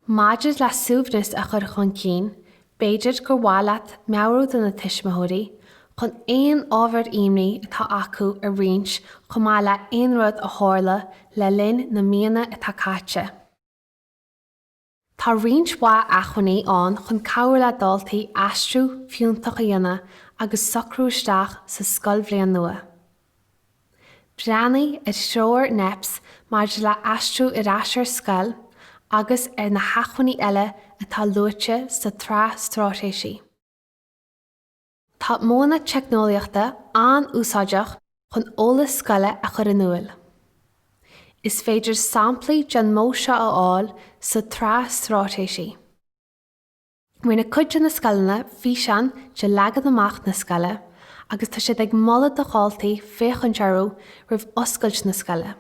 Maidir le suaimhneas a chur chun cinn, b'fhéidir gur mhaith leat meabhrú do na tuismitheoirí chun aon ábhar imní atá acu a roinnt chomh maith le aon rud a tharla le linn na míonna atá caite. Tá roinnt mhaith acmhainní ann chun cabhrú le daltaí aistriú fiúntach a dhéanamh agus socrú isteach sa scoilbhliain nua. Breathnaigh ar threoir NEPS maidir le aistriú ar ais ar scoil agus ar na hacmhainní eile atá luaite sa tsraith straitéisí. Tá modhanna teicneolaíochta an-úsáideach chun eolas scoile a chur in iúl. Is féidir samplaí den mhodh seo a fháil sa tsraith straitéisí. Rinne cuid de na scoileanna físeáin de leagan amach na scoile agus tá siad ag moladh do dhaltaí féachaint orthu roimh oscailt na scoile.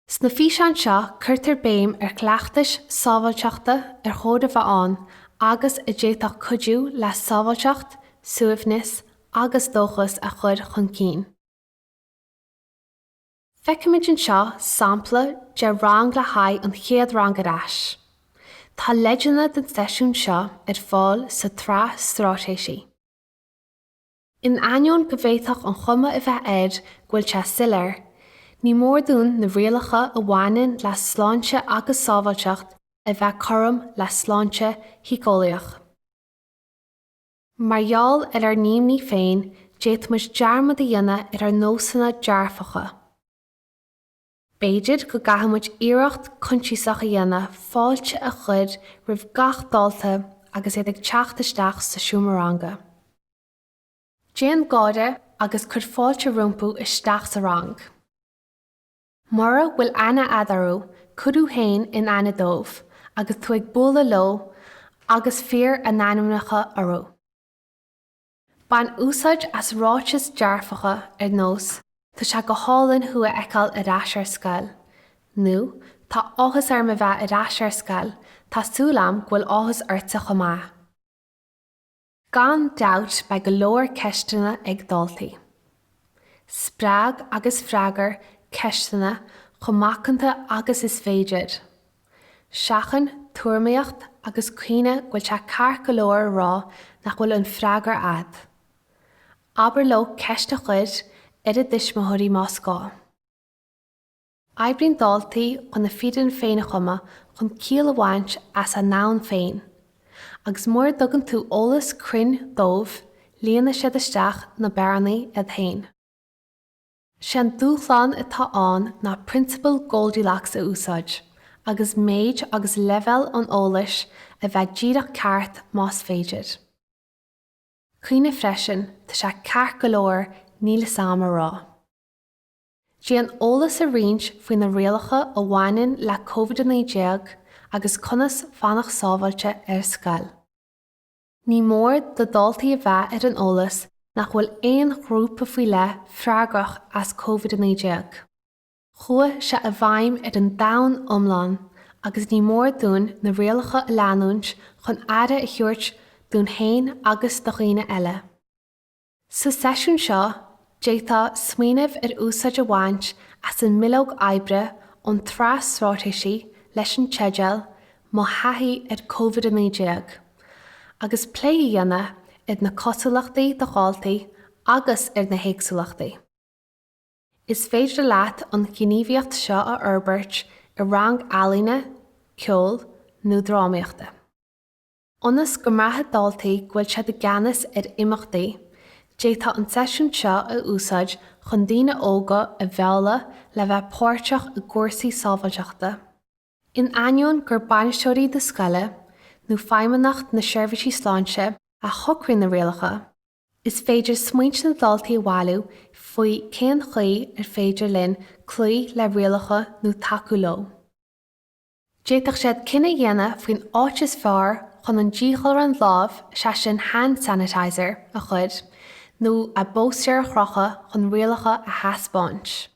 Sna físeáin seo cuirtear béim ar chleachtais sábháilteachta ar chóir a bheith ann agus a d'fhéadfadh cuidiú le sábháilteacht, suaimhneas agus dóchas a chur chun cinn. Feicimid anseo sampla de rang le haghaidh an chéad rang ar ais. Tá leideanna don seisiún seo ar fáil sa tsraith straitéisí. In ainneoin go bhféadfadh an chuma a bheith air go bhfuil sé soiléir, ní mór dúinn na rialacha a bhaineann le sláinte agus sábháilteacht a bheith cothrom le sláinte shíceolaíoch. Mar gheall ar ár n-imní féin, d'fhéadfadh muid dearmad a dhéanamh ar ár nósanna dearfacha. B'fhéidir go gcaithfidh muid iarracht coinsiasach a dhéanamh fáilte a chur roimh gach dalta agus iad ag teacht isteach sa seomra ranga. Déan gáire agus cuir fáilte rompu isteach sa rang. Mura bhfuil aithne a'd orthu, cuir thú féin in aithne dóibh agus tú ag bualadh leo agus fiarr a n-ainmneacha orthu. Bain úsáid as ráitis dearfacha ar nós 'Tá sé go hálainn thú a fheiceáil ar ais ar scoil' nó 'Tá áthas orm a bheith ar ais ar scoil, tá súil a'm go bhfuil áthas ortsa chomh maith'. Gan dabht beidh go leor ceisteanna ag daltaí. Spreag agus freagair ceisteanna chomh macánta agus is féidir. Seachain tuairimíocht agus cuimhnigh go bhfuil sé ceart go leor a rá nach bhfuil an freagra a'd. Abair leo ceist a chur ar a dtuismitheoirí más gá. Oibríonn daltaí chun a bhfírinne féin a chumadh chun ciall a bhaint as a ndomhan féin, agus mura dtugann tú eolas cruinn dóibh, líonfaidh siad isteach na bearnaí iad féin. Sé an dúshlán atá ann ná prionsabal Goldilocks a úsáid. agus méid agus leibhéal an eolais a bheith díreach ceart más féidir. Cuimhnigh freisin, tá sé ceart go leor 'níl 'fhios a'm' a rá. Déan eolas a roinnt faoi na rialacha a bhaineann le Covid-19 agus conas fanacht sábháilte ar scoil. Ní mór do dhaltaí a bheith ar an eolas nach bhfuil aon ghrúpa faoi leith freagrach as Covid-19. Chuaigh sé i bhfeidhm ar an domhan iomlán agus ní mór dúinn na rialacha a leanúint chun aire a thabhairt dúinn féin agus do dhaoine eile. Sa seisiún seo, d'fhéadfá smaoineamh ar úsáid a bhaint as an mbileog oibre ón tsraith straitéisí leis an teideal 'Mo Thaithí ar Covid-19' agus plé a dhéanamh ar na cosúlachtaí do dhaltaí agus ar na héagsúlachtaí. Is féidir leat an ghníomhaíocht seo a fhorbairt i rang ealaíne, ceoil nó drámaíochta. Ionas go mbraithfidh daltaí go bhfuil siad i gceannas ar imeachtaí, d'fhéadfá an seisiún seo a úsáid chun daoine óga a mhealladh le bheith páirteach i gcúrsaí sábháilteachta. In ainneoin gur bainisteoirí na scoile nó Feidhmeannacht na Seirbhísí Sláinte a shocraíonn na rialacha, is féidir smaointe na ndaltaí a bhailiú faoi cén chaoi ar féidir linn cloí le rialacha nó tacú leo. D'fhéadfadh siad cinneadh a dhéanamh faoin áit is fearr chun an díghalrán lámh, sé sin hand sanitizer, a chur, nó a bpóstaer a chrochadh chun rialacha a thaispeáint.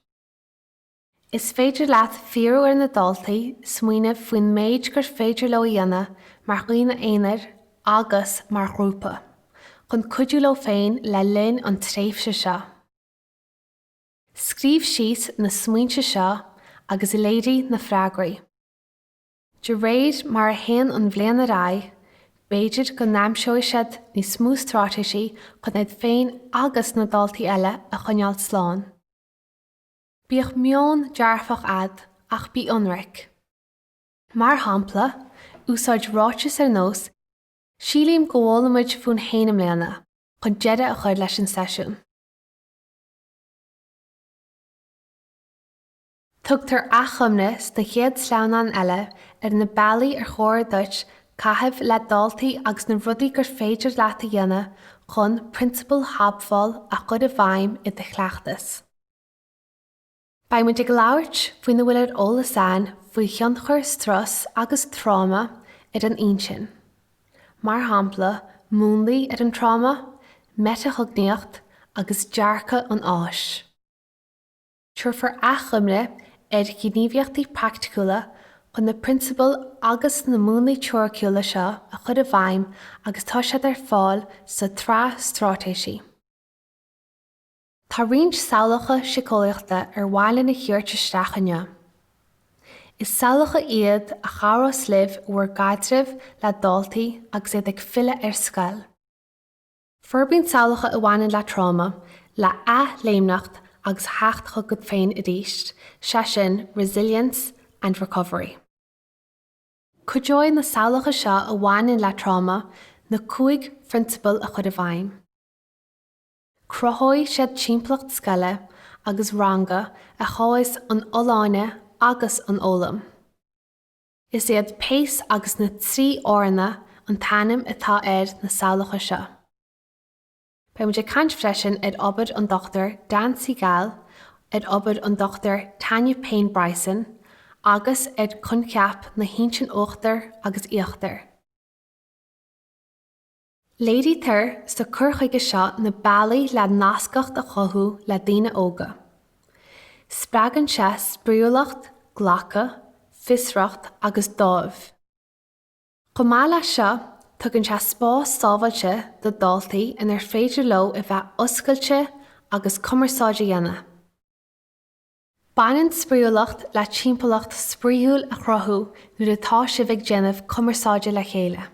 Is féidir leat fíorú ar na daltaí smaoineamh faoin méid gur féidir leo a dhéanamh mar dhaoine aonair agus mar ghrúpa, chun cuidiú leo féin le linn an tréimhse seo. Scríobh síos na smaointe seo agus léirigh na freagraí. De réir mar a théann an bhliain ar aghaidh, b'fhéidir go n-aimseoidh siad níos mó straitéisí chun iad féin agus na daltaí eile a choinneáil slán. Bíodh meon dearfach a'd ach bí ionraic. Mar shampla, úsáid ráiteas ar nós 'Sílím go bhfoghlaim muid fúinn féin i mbliana' chun deireadh a chur leis an seisiún. Tugtar achoimre sna chéad sleamhnáin eile ar na bealaí ar chóir duit caitheamh le daltaí agus na rudaí gur féidir leat a dhéanamh chun prionsabail shábháil a chur i bhfeidhm i do chleachtas. Beidh muid ag labhairt faoina bhfuil ar eolas againn faoi thionchar strus agus tráma ar an intinn. Mar shampla, múnlaí ar an tráma, meiteachognaíocht agus dearcadh an fháis. Tabharfar achoimre ar ghníomhaíochtaí praiticiúla chun na prionsabail agus na múnlaí teoiriciúla seo a chur i bhfeidhm agus tá siad ar fáil sa tsraith straitéisí. Tá roinnt samhlacha síceolaíochta ar mhaith linn a thabhairt isteach inniu. Is samhlacha iad a chabhrós libh i bhur gcaidreamh le daltaí agus iad ag filleadh ar scoil. Forbraíonn samhlacha a bhaineann le tráma, le athléimneacht agus theacht chugat féin arís, sé sin resilience and recovery. Cuideoidh na samhlacha seo a bhaineann le tráma na 5 phrionsabal a chur i bhfeidhm. Cruthóidh siad timpeallacht scoile agus ranga a chothós an fholláine agus an fhoghlaim. Is iad pace agus na 3 R-anna an t-ainm atá ar na samhlacha seo. Beidh muid ag caint freisin ar obair an Dr Dan Siegel, ar obair an Dr Tanya Payne Bryson agus ar choincheap na hintinne uachtair agus íochtair. Léirítear sa cur chuige seo na bealaí le nascacht a chothú le daoine óga. Spreagann sé spraíúlacht, glacadh, fiosracht agus dáimh. Chomh maith leis seo, tugann sé spás sábháilte do dhaltaí inar féidir leo a bheith oscailte agus cumarsáid a dhéanamh. Baineann spraíúlacht le timpeallacht spraíúil a chruthú nuair atá sibh ag déanamh cumarsáide le chéile.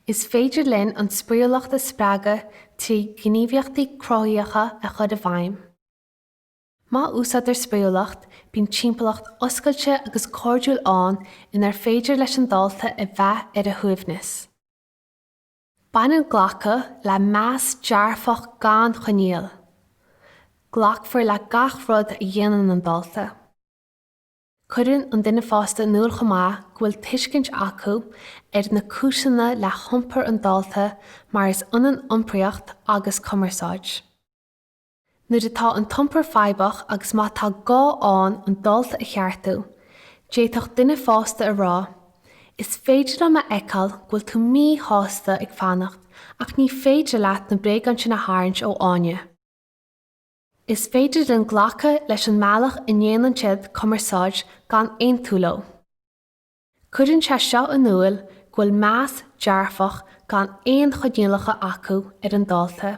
Is féidir linn an spraíúlacht a spreagadh trí ghníomhaíochtaí cruthaitheacha a chur i bhfeidhm. Má úsáidtear spraíúlacht, bíonn timpeallacht oscailte agus cairdiúil ann inar féidir leis an dalta a bheith ar a shuaimhneas. Baineann glacadh le meas dearfach gan choinníoll. Glacfar le gach rud a dhéanann an dalta. Cuireann an duine fásta in iúl chomh maith go bhfuil tuiscint acu ar na cúiseanna le hiompar an dalta mar is ionann iompraíocht agus cumarsáid. Nuair atá an t-iompar fadhbach agus má tá gá ann an dalta a cheartú, d'fhéadfadh duine fásta a rá, 'Is féidir liom a fheiceáil go bhfuil tú míshásta ag fanacht ach ní féidir leat na bréagáin sin a tharraingt ó Áine. Is féidir linn glacadh leis an mbealach a ndéanann siad cumarsáid gan aontú leo. Cuireann sé seo in iúl go bhfuil meas dearfach gan aon choinníollacha acu ar an dalta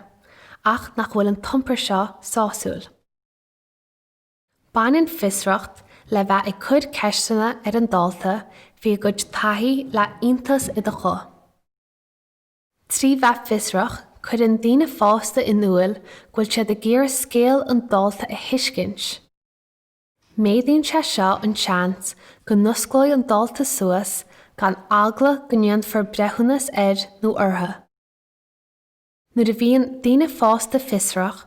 ach nach bhfuil an t-iompar seo sásúil. Baineann fiosracht le bheith ag cur ceisteanna ar an dalta faoi a gcuid taithí le iontas i do ghuth. 3 bheith fiosrach, cuireann daoine fásta in iúl go bhfuil siad ag iarraidh scéal an dalta a thuiscint. Méadaíonn sé seo an seans go n-osclóidh an dalta suas gan eagla go ndéanfar breithiúnas air nó uirthi. Nuair a bhíonn daoine fásta fiosrach,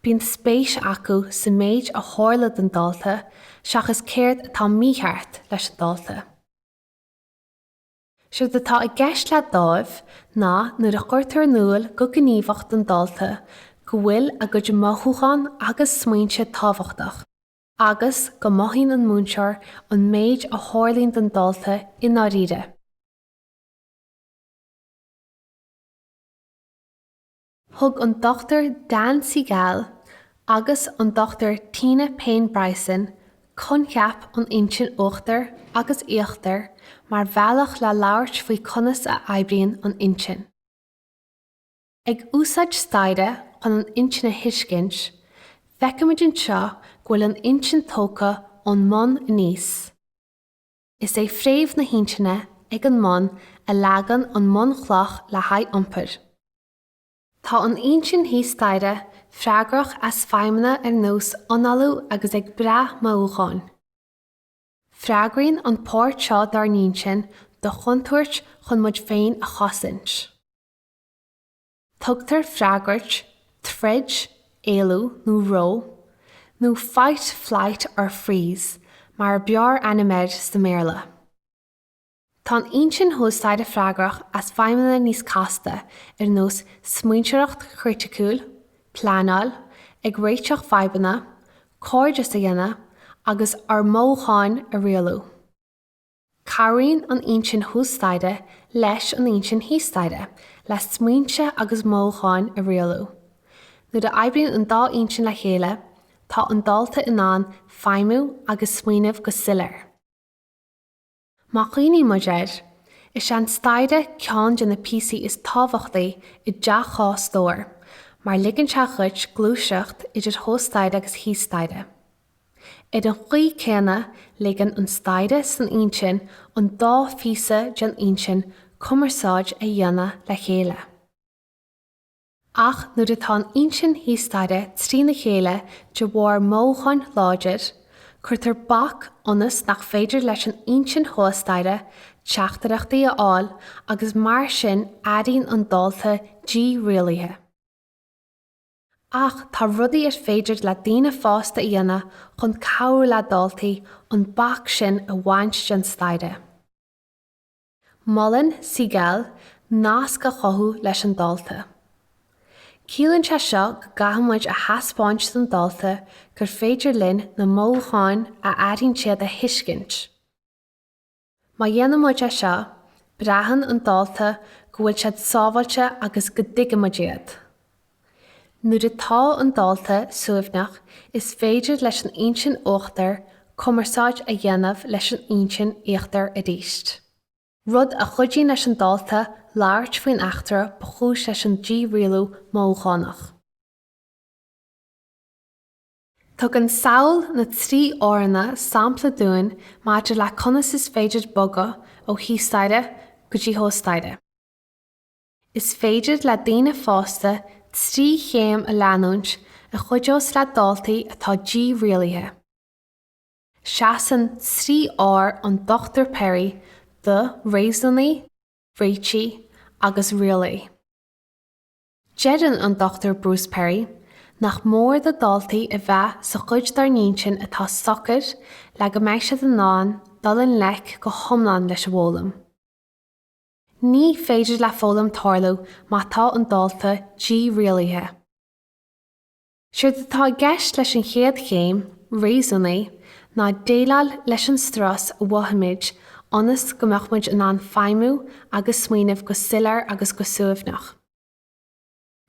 bíonn spéis acu sa méid a tharla don dalta seachas céard atá mícheart leis an dalta. Séard atá i gceist le dáimh ná nuair a chuirtear in iúl go gníomhach don dalta go bhfuil a gcuid mothúchán agus smaointe tábhachtach agus go mothaíonn an múinteoir an méid a tharlaíonn don dalta i ndáiríre. Thug an Dr Dan Siegel agus an Dr Tina Payne Bryson coincheap an intinn uachtair agus íochtair mar bhealach le labhairt faoi conas a oibríonn an intinn. Ag úsáid staighre chun an intinn a thuiscint, feicimid anseo go bhfuil an intinn tógtha ón mbun aníos. Is é fréamh na hintinne ag an mbun a leagann an mbunchloch le haghaidh iompair. Tá an intinn thíos staighre freagrach as feidhmeanna ar nós análú agus ag brath mothúcháin. Freagraíonn an páirt seo dár n-intinn do chontúirt chun muid féin a chosaint. Tugtar freagairt troid, éalú nó reo, nó fight, flight or freeze mar a b'fhearr ainm air sa mBéarla. Tá an intinn thuas staighre freagrach as feidhmeanna níos casta ar nós smaointeoireacht chriticiúil, pleanáil, ag réiteach fadhbanna, cairdeas a dhéanamh agus ár mothúcháin a rialú. Cabhraíonn an intinn thuas staighre leis an intinn thíos staighre le smaointe agus mothúcháin a rialú. Nuair a oibríonn an dá intinn le chéile, tá an dalta in ann feidhmiú agus smaoineamh go soiléir. Má chuimhníonn muid air, is é an staighre ceann de na píosaí is tábhachtaí i dteach dhá stór, mar ligeann sé dhuit gluaiseacht idir thuas staighre agus thíos staighre. Ar an chaoi céanna, ligeann an staighre san intinn an dá phíosa den intinn cumarsáid a dhéanamh le chéile. Ach nuair atá an intinn thíos staighre trína chéile de bharr mothúcháin láidir, cuirtear bac ionas nach féidir leis an intinn thuas staighre teachtaireachtaí a fháil agus mar sin airíonn an dalta dírialaithe. Ach tá rudaí ar féidir le daoine fásta a dhéanamh chun cabhrú le daltaí an bac sin a bhaint den staighre. Molann Siegel nasc a chothú leis an dalta. Ciallaíonn sé seo go gcaithfidh muid a thaispeáint don dalta gur féidir linn na mothúcháin a airíonn siad a thuiscint. Má dhéanann muid é seo, braitheann an dalta go bhfuil siad sábháilte agus go dtuigeann muid iad. Nuair atá an dalta suaimhneach, is féidir leis an intinn uachtair cumarsáid a dhéanamh leis an intinn íochtair arís. Rud a chuidíonn leis an dalta labhairt faoin eachtra ba chúis leis an dírialú mothúchánach. Tugann samhail na dtrí R-anna sampla dúinn maidir le conas is féidir bogadh ó thíos staighre go dtí thuas staighre. Is féidir le daoine fásta 3 chéim a leanúint a chuideos le daltaí atá dírialaithe. Seasann 3 R an Dr Perry do Réasúnaigh, Réitigh agus Rialaigh. Deireann an Dr Bruce Perry. Nach mór do dhaltaí a bheith sa chuid dár n-intinn atá socair le go mbeidh siad in ann dul i ngleic go hiomlán leis an bhfoghlaim. Ní féidir le foghlaim tarlú má tá an dalta dírialaithe. Séard atá i gceist leis an chéad chéim, réasúnaigh, ná déileáil leis an strus a mhothaímid ionas go mbeadh muid in ann feidhmiú agus smaoineamh go soiléir agus go suaimhneach.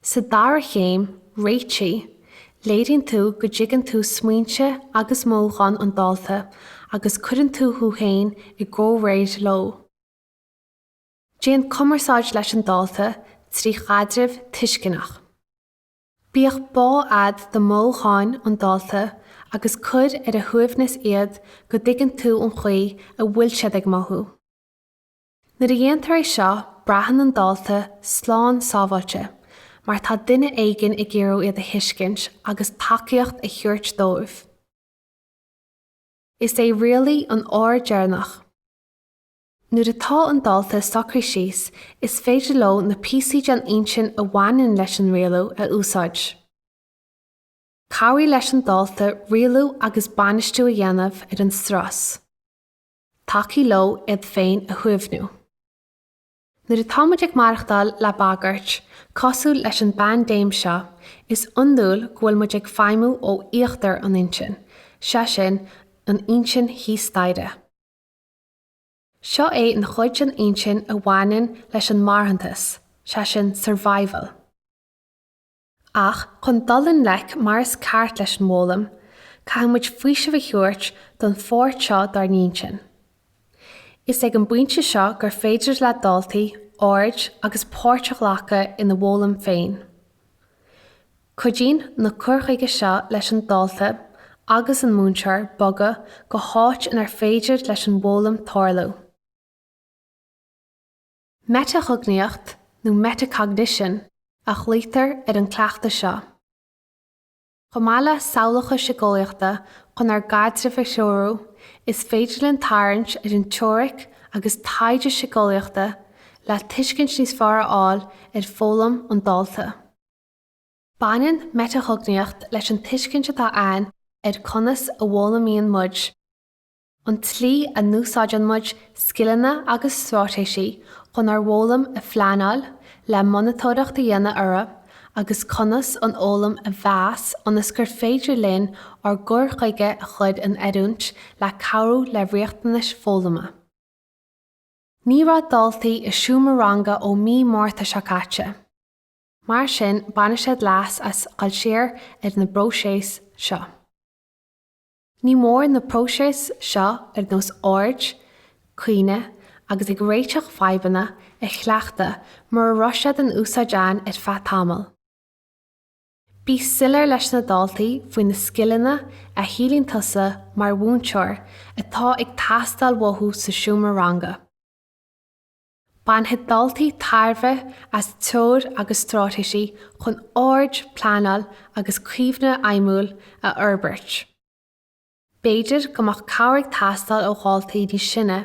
Sa dara chéim, réitigh, léiríonn tú go dtuigeann tú smaointe agus mothúcháin an dalta agus cuireann tú thú féin i gcomhréir leo. Déan cumarsáid leis an dalta trí chaidreamh tuisceanach. Bíodh bá a'd do mhothúcháin an dalta agus cuir ar a shuaimhneas iad go dtuigeann tú an chaoi a bhfuil siad ag mothú. Nuair a dhéantar é seo, braitheann an dalta slán sábháilte, mar tá duine éigin ag iarraidh iad a thuiscint agus tacaíocht a thabhairt dóibh. Is é rialaigh an R deireanach. Nuair atá an dalta socraithe síos, is féidir leo na píosaí den intinn a bhaineann leis an rialú a úsáid. Cabhraigh leis an dalta rialú agus bainistiú a dhéanamh ar an strus. Tacaigh leo iad féin a shuaimhniú. Nuair atá muid ag maireachtáil le bagairt, cosúil leis an bpaindéim seo, is iondúil go bhfuil muid ag feidhmiú ó íochtar an intinn, sé sin, an intinn thíos staighre. Seo é an chuid den intinn a bhaineann leis an marthantas, sé sin survival. Ach chun dul i ngleic mar is ceart leis an bhfoghlaim, caithfidh muid faoiseamh a thabhairt don pháirt seo dár n-intinn. Is ag an bpointe seo gur féidir le daltaí aird agus páirt a ghlacadh ina bhfoghlaim féin. Cuidíonn na cuir chuige seo leis an dalta agus an múinteoir bogadh go háit inar féidir leis an bhfoghlaim tarlú. Meiteachognaíocht, nó metacognition, a ghlaotar ar an gcleachtadh seo. Chomh maith le samhlacha síceolaíochta chun ár gcaidrimh a threorú, is féidir linn tarraingt ar an teoiric agus taighde síceolaíochta le tuiscint níos fearr a fháil ar foghlaim an dalta. Baineann meiteachognaíocht leis an tuiscint atá a'ainn ar conas a bhfoghlaimíonn muid, an tslí a n-úsáideann muid scileanna agus straitéisí chun ár bhfoghlaim a phleanáil, le monatóireacht a dhéanamh orthu, agus conas an fhoghlaim a mheas ionas gur féidir linn ár gcur chuige a chur in oiriúint le cabhrú le riachtanais foghlama. Ní raibh daltaí i seomra ranga ó mí Márta seo caite. Mar sin, bainfidh siad leas as dul siar ar na bpróiseas seo. Ní mór na próisis seo ar nós aird, cuimhne agus ag réiteach fadhbanna a chleachtadh mura raibh siad in úsáid a'ainn ar feadh tamaill. Bí soiléir leis na daltaí faoi na scileanna a shíleann tusa mar mhúinteoir atá ag teastáil uathu sa seomra ranga. Bainfidh daltaí tairbhe as treoir agus straitéisí chun aird, pleanáil agus cuimhne fheidhmiúil a fhorbairt. B'fhéidir go mbeadh cabhair ag teastáil ó dhaltaí níos sine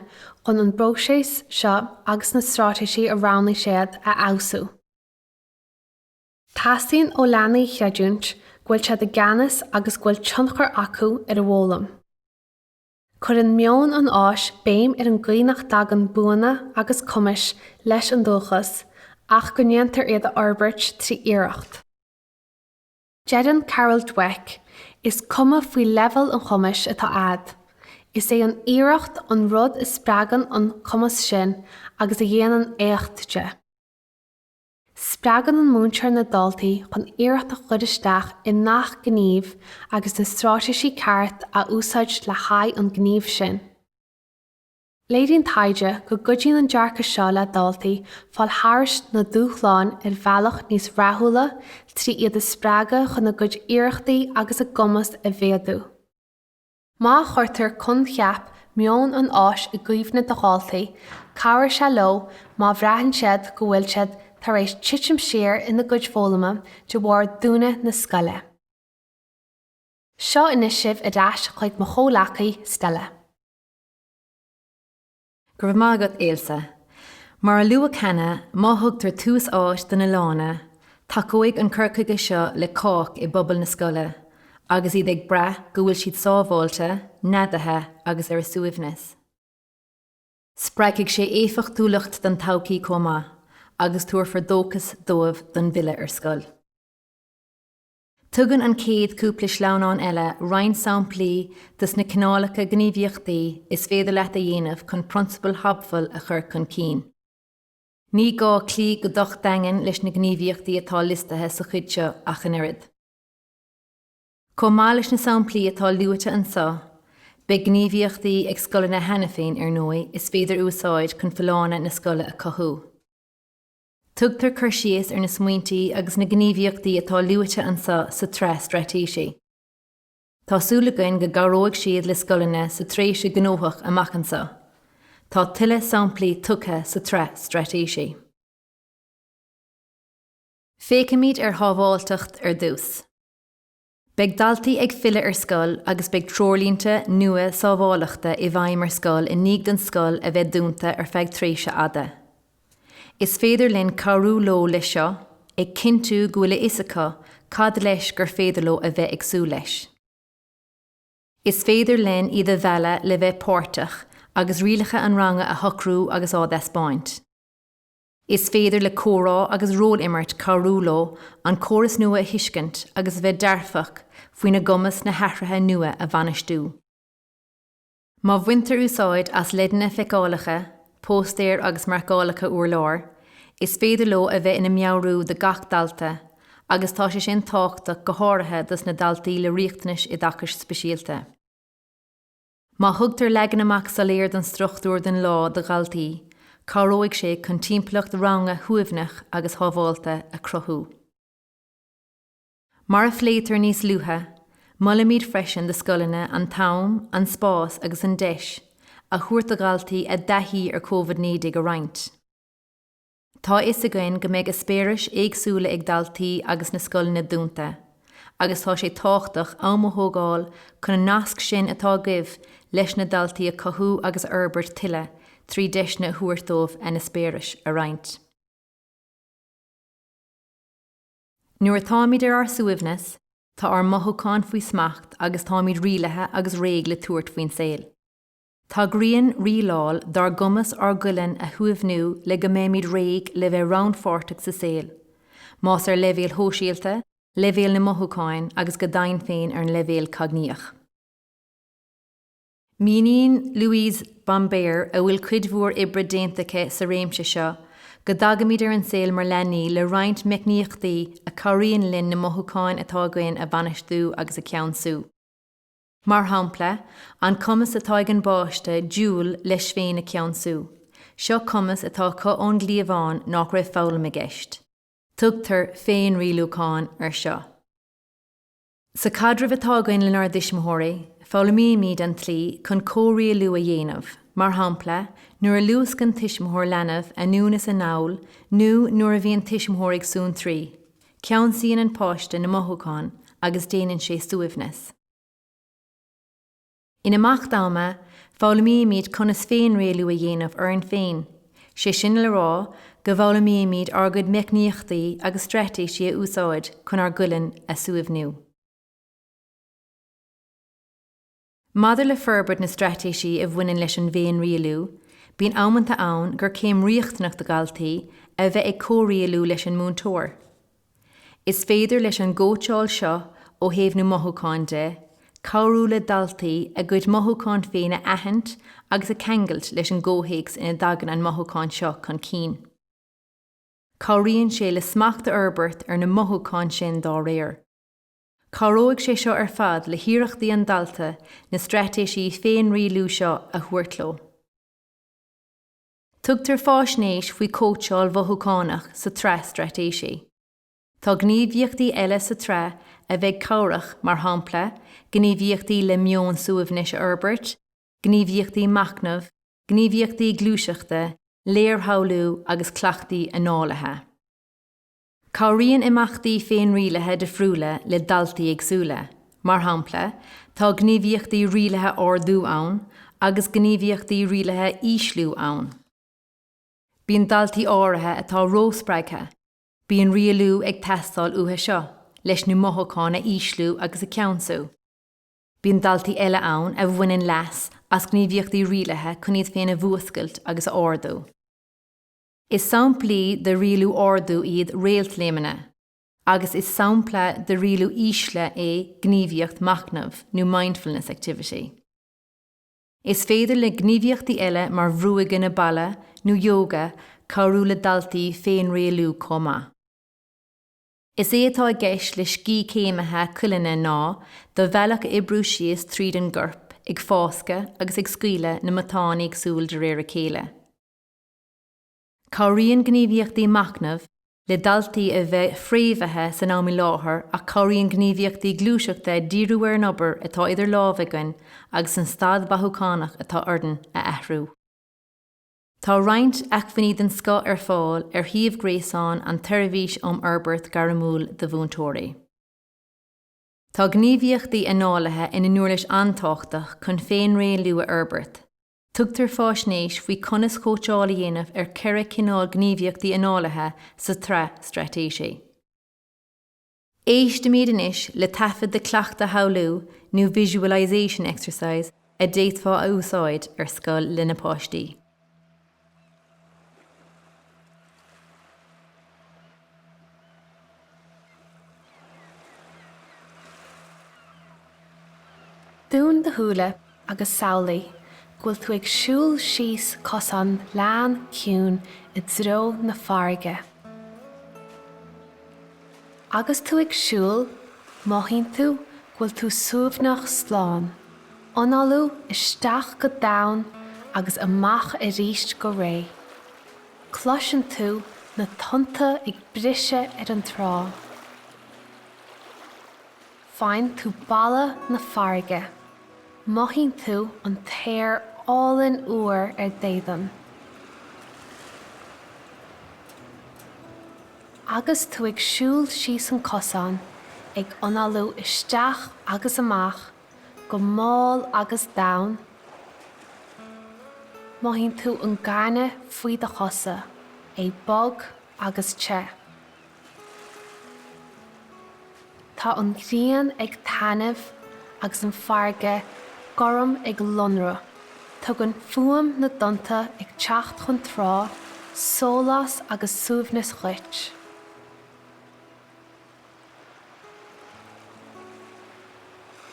chun an bpróiseas seo agus na straitéisí a roghnaigh siad a fheabhsú. Teastaíonn ó leanaí a chreidiúint go bhfuil siad i gceannas agus go bhfuil tionchar acu ar a bhfoghlaim. Cuireann meon an fháis béim ar an gcaoi nach dtagann buanna agus cumais leis an dúchas ach go ndéantar iad a fhorbairt trí iarracht. Deireann Carol Dweck, Is cuma faoi leibhéal an chumais atá a'd, is é an iarracht an rud a spreagann an cumas sin agus a dhéanann éacht de. Spreagann an múinteoir na daltaí chun iarracht a chur isteach i ngach gníomh agus na straitéisí ceart a úsáid le haghaidh an gníomh sin. Léiríonn taighde go gcuidíonn an dearcadh seo le daltaí fáil thairis na dúshláin ar bhealach níos rathúla trí iad a spreagadh chun a gcuid iarrachtaí agus a gcumas a mhéadú. Má chuirtear coincheap meon an fháis i gcuimhne do dhaltaí, cabhróidh sé leo má bhraitheann siad go bhfuil siad tar éis titim siar ina gcuid foghlama de bharr dúnadh na scoile. Seo anois sibh ar ais chuig mo chomhleacaí, Stella. Go raibh maith agat, Ailsa. Mar a luadh cheana, má thugtar tús áit don fholláine, Tacóidh an cur chuige seo le cách i bpobal na scoile agus iad ag brath go bhfuil siad sábháilte, neadaithe agus ar a suaimhneas. Spreagfaidh sé éifeachtúlacht don todhchaí chomh maith agus tabharfar dóchas dóibh don bhfilleadh ar scoil. Tugann an chéad chúpla sleamhnán eile roinnt samplaí dos na cineálacha gníomhaíochtaí is féidir leat a dhéanamh chun prionsabail Hobfall a chur chun cinn. Ní gá cloí go docht daingean leis na gníomhaíochtaí atá liostaithe sa chuid seo ach an oiread. Chomh maith leis na samplaí atá luaite anseo, beidh gníomhaíochtaí ag scoileanna cheana féin, ar ndóigh, is féidir a úsáid chun folláine na scoile a chothú. Tugtar cur síos ar na smaointí agus na gníomhaíochtaí atá luaite anseo sa tsraith straitéisí. Tá súil againn go gcabhróidh siad le scoileanna sa tréimhse ghnóthach amach anseo. Tá tuilleadh samplaí tugtha sa tsraith straitéisí. Féachfaimid ar shábháilteacht ar dtús. Beidh daltaí ag filleadh ar scoil agus beidh treoirlínte nua sábháileachta i bhfeidhm ar scoil i ndiaidh don scoil a bheith dúnta ar feadh tréimhse fhada. Is féidir linn cabhrú leo leis seo, ag cinntiú go bhfuil a fhios acu cad leis gur féidir leo a bheith ag súil leis. Is féidir linn iad a mhealladh le bheith páirteach agus rialacha an ranga a shocrú agus á dtaispeáint. Is féidir le comhrá agus ról-imirt cabhrú leo an córas nua a thuiscint agus a bheith dearfach faoina gcumas na hathruithe nua a bhainistiú. Má bhaintear úsáid as leideanna feiceálacha, póstaeir agus marcálacha urláir, is féidir leo a bheith ina meabhrú do gach dalta agus tá sé sin tábhachtach go háirithe dos na daltaí le riachtanais oideachais speisialta. Má thugtar leagan amach soiléir don struchtúr don lá do dhaltaí, cabhróidh sé chun timpeallacht ranga shuaimhneach agus shábháilte a chruthú. Mar a phléitear níos luaithe, molaimid freisin do scoileanna an t-am, an spás agus an deis a thabhairt do dhaltaí a dtaithí ar Covid-19 a roinnt. Tá a fhios againn go mbeidh eispéiris éagsúla ag daltaí agus na scoileanna dúnta, agus tá sé tábhachtach am a thógáil chun an nasc sin atá agaibh leis na daltaí a chothú agus a fhorbairt tuilleadh trí deiseanna a thabhairt dóibh a n-eispéiris a roinnt. Nuair atáimid ar ár suaimhneas, tá ár mothúcháin faoi smacht agus táimid rialaithe agus réidh le tabhairt faoin saol. Tagraíonn rialáil dár gcumas ár gcolainn a shuaimhniú le go mbeimid réidh le bheith rannpháirteach sa saol, más ar leibhéal shóisialta, leibhéal na mothúcháin agus go deimhin féin ar an leibhéal cognaíoch. Míníonn Louise Bombert, a bhfuil cuid mhór oibre déanta aici sa réimse seo, go dtagaimid ar an saol mar leanaí le roinnt meicníochtaí a chabhraíonn linn na mothúcháin atá againn a bhainistiú agus a cheansú. Mar shampla, an cumas atá ag an bpáiste diúl leis féin a cheansú. Seo cumas atá acu ón gcliabhán nach raibh foghlaim i gceist. Tugtar féinrialúchán air seo. Sa chaidreamh atá againn lenár dtuismitheoirí, foghlaimímid an tslí chun comhrialú a dhéanamh, mar shampla, nuair a luascann tuismitheoir leanbh anonn is anall nó nuair a bhíonn tuismitheoir ag suantraí, ceansaíonn an páiste na mothúcháin agus déanann sé suaimhneas. In imeacht ama, foghlaimímid conas féinrialú a dhéanamh orainn féin, sé sin le rá go bhfoghlaimímid ár gcuid meicníochtaí agus straitéisí a úsáid chun ár gcolainn a suaimhniú. Maidir le forbairt na straitéisí a bhaineann leis an bhféinrialú, bíonn amanta ann gur céim riachtanach do dhaltaí a bheith ag comhrialú leis an múinteoir. Is féidir leis an gcóitseáil seo ó thaobh na mothúchán de, cabhrú le daltaí a gcuid mothúchán féin a aithint agus a cheangailt leis an gcomhthéacs ina dtagann an mothúchán seo chun cinn. Cabhraíonn sé le smacht a fhorbairt ar na mothúcháin sin dá réir. Cabhróidh sé seo ar fad le hiarrachtaí an dalta na straitéisí féinrialú seo a thabhairt leo. Tugtar faisnéis faoi chóitseáil mhothúchánach sa tsraith straitéisí. Tá gníomhaíochtaí eile sa tsraith a bheidh cabhrach, mar shampla, gníomhaíochtaí le meon suaimhnis a fhorbairt, gníomhaíochtaí machnaimh, gníomhaíochtaí gluaiseachta, léirshamhlú agus cleachtaí análaithe. Cabhraíonn imeachtaí féinrialaithe difriúla le daltaí éagsúla. Mar shampla, tá gníomhaíochtaí rialaithe ardú ann agus gníomhaíochtaí rialaithe ísliú ann. Bíonn daltaí áirithe atá róspreagtha. Bíonn rialú ag teastáil uathu seo leis na mothúcháin a ísliú agus a cheansú. Bíonn daltaí eile ann a bhaineann leas as gníomhaíochtaí rialaithe chun iad féin a mhúscailt agus a ardú. Is samplaí de rialú ardú iad réaltléimeanna agus is sampla de rialú ísle é gníomhaíocht machnaimh nó mindfulness activity. Is féidir le gníomhaíochtaí eile mar bhruaigeanna balla nó ióga cabhrú le daltaí féinrialú chomh maith. Is é atá i gceist le scíth céimithe colainne ná do bhealach a oibriú síos tríd an gcorp ag fáscadh agus ag scaoileadh na matán éagsúil de réir a chéile. Cabhraíonn gníomhaíochtaí machnaimh le daltaí a bheith fréamhaithe san am i láthair ach cabhraíonn gníomhaíochtaí gluaiseachta díriú ar an obair atá idir lámha againn agus an staid mhothúchánach atá orainn a athrú. Tá roinnt acmhainní den scoth ar fáil ar shuíomh gréasáin an tSeirbhís um Fhorbairt Ghairmiúil do Mhúinteoirí. Tá gníomhaíochtaí análaithe ina n-uirlis an-tábhachtach chun féinrialú a fhorbairt. Tugtar faisnéis faoi conas cóitseáil a dhéanamh ar 4 chineál gníomhaíochtaí análaithe sa tsraith straitéisí. Éistimid anois le taifead de cleachtadh shamhlú nó visualisation exercise a d'fhéadfá a úsáid ar scoil le na páistí. Dún do shúile agus samhlaigh go bhfuil tú ag siúl síos cosán leathan ciúin i dtreo na farraige. Agus tú ag siúl, mothaíonn tú go bhfuil tú suaimhneach slán, análú isteach go domhain agus amach arís go réidh. Cloiseann tú na tonnta ag briseadh ar an trá. Faigheann tú boladh na farraige. Mothaíonn tú an t-aer álainn úr ar d'éadan. Agus tú ag siúl síos an cosán, ag análú isteach agus amach, go mall agus domhain, mothaíonn tú an gaineamh faoi do chosa, é bog agus te. Tá an ghrian ag taitneamh agus an farraige gorm ag lonradh. Tugann fuaim na dtonnta ag teacht chun trá sólás agus suaimhneas dhuit.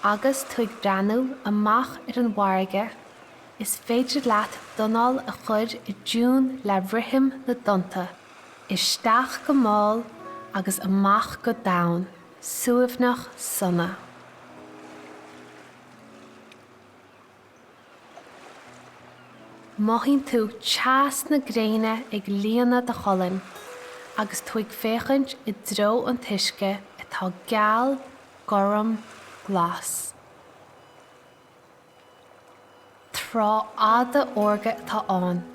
Agus tú ag breathnú amach ar an bhfarraige, is féidir leat d'anáil a chur i dtiún le rithim na dtonnta. Isteach go mall agus amach go domhain, suaimhneach sona. Mothaíonn tú teas na gréine ag líonadh do cholainn agus tú ag féachaint i dtreo an t-uisce atá geal, gorm, glas. Trá fhada órga atá ann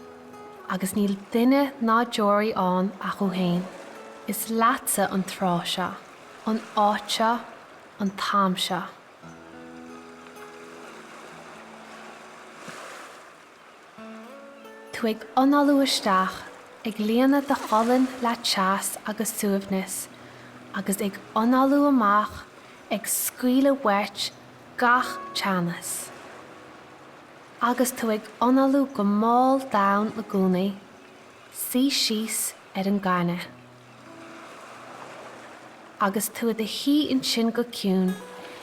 agus níl duine ná deoraí ann ach thú féin. Is leatsa an trá seo, an áit seo, an t-am seo. Tú ag análú isteach, ag líonadh do cholainn le teas agus suaimhneas, agus ag análú amach, ag scaoileadh uait gach teannas. Agus tú ag análú go mall domhain i gcónaí, suigh síos ar an gaineamh. Agus tú i do shuí ansin go ciúin,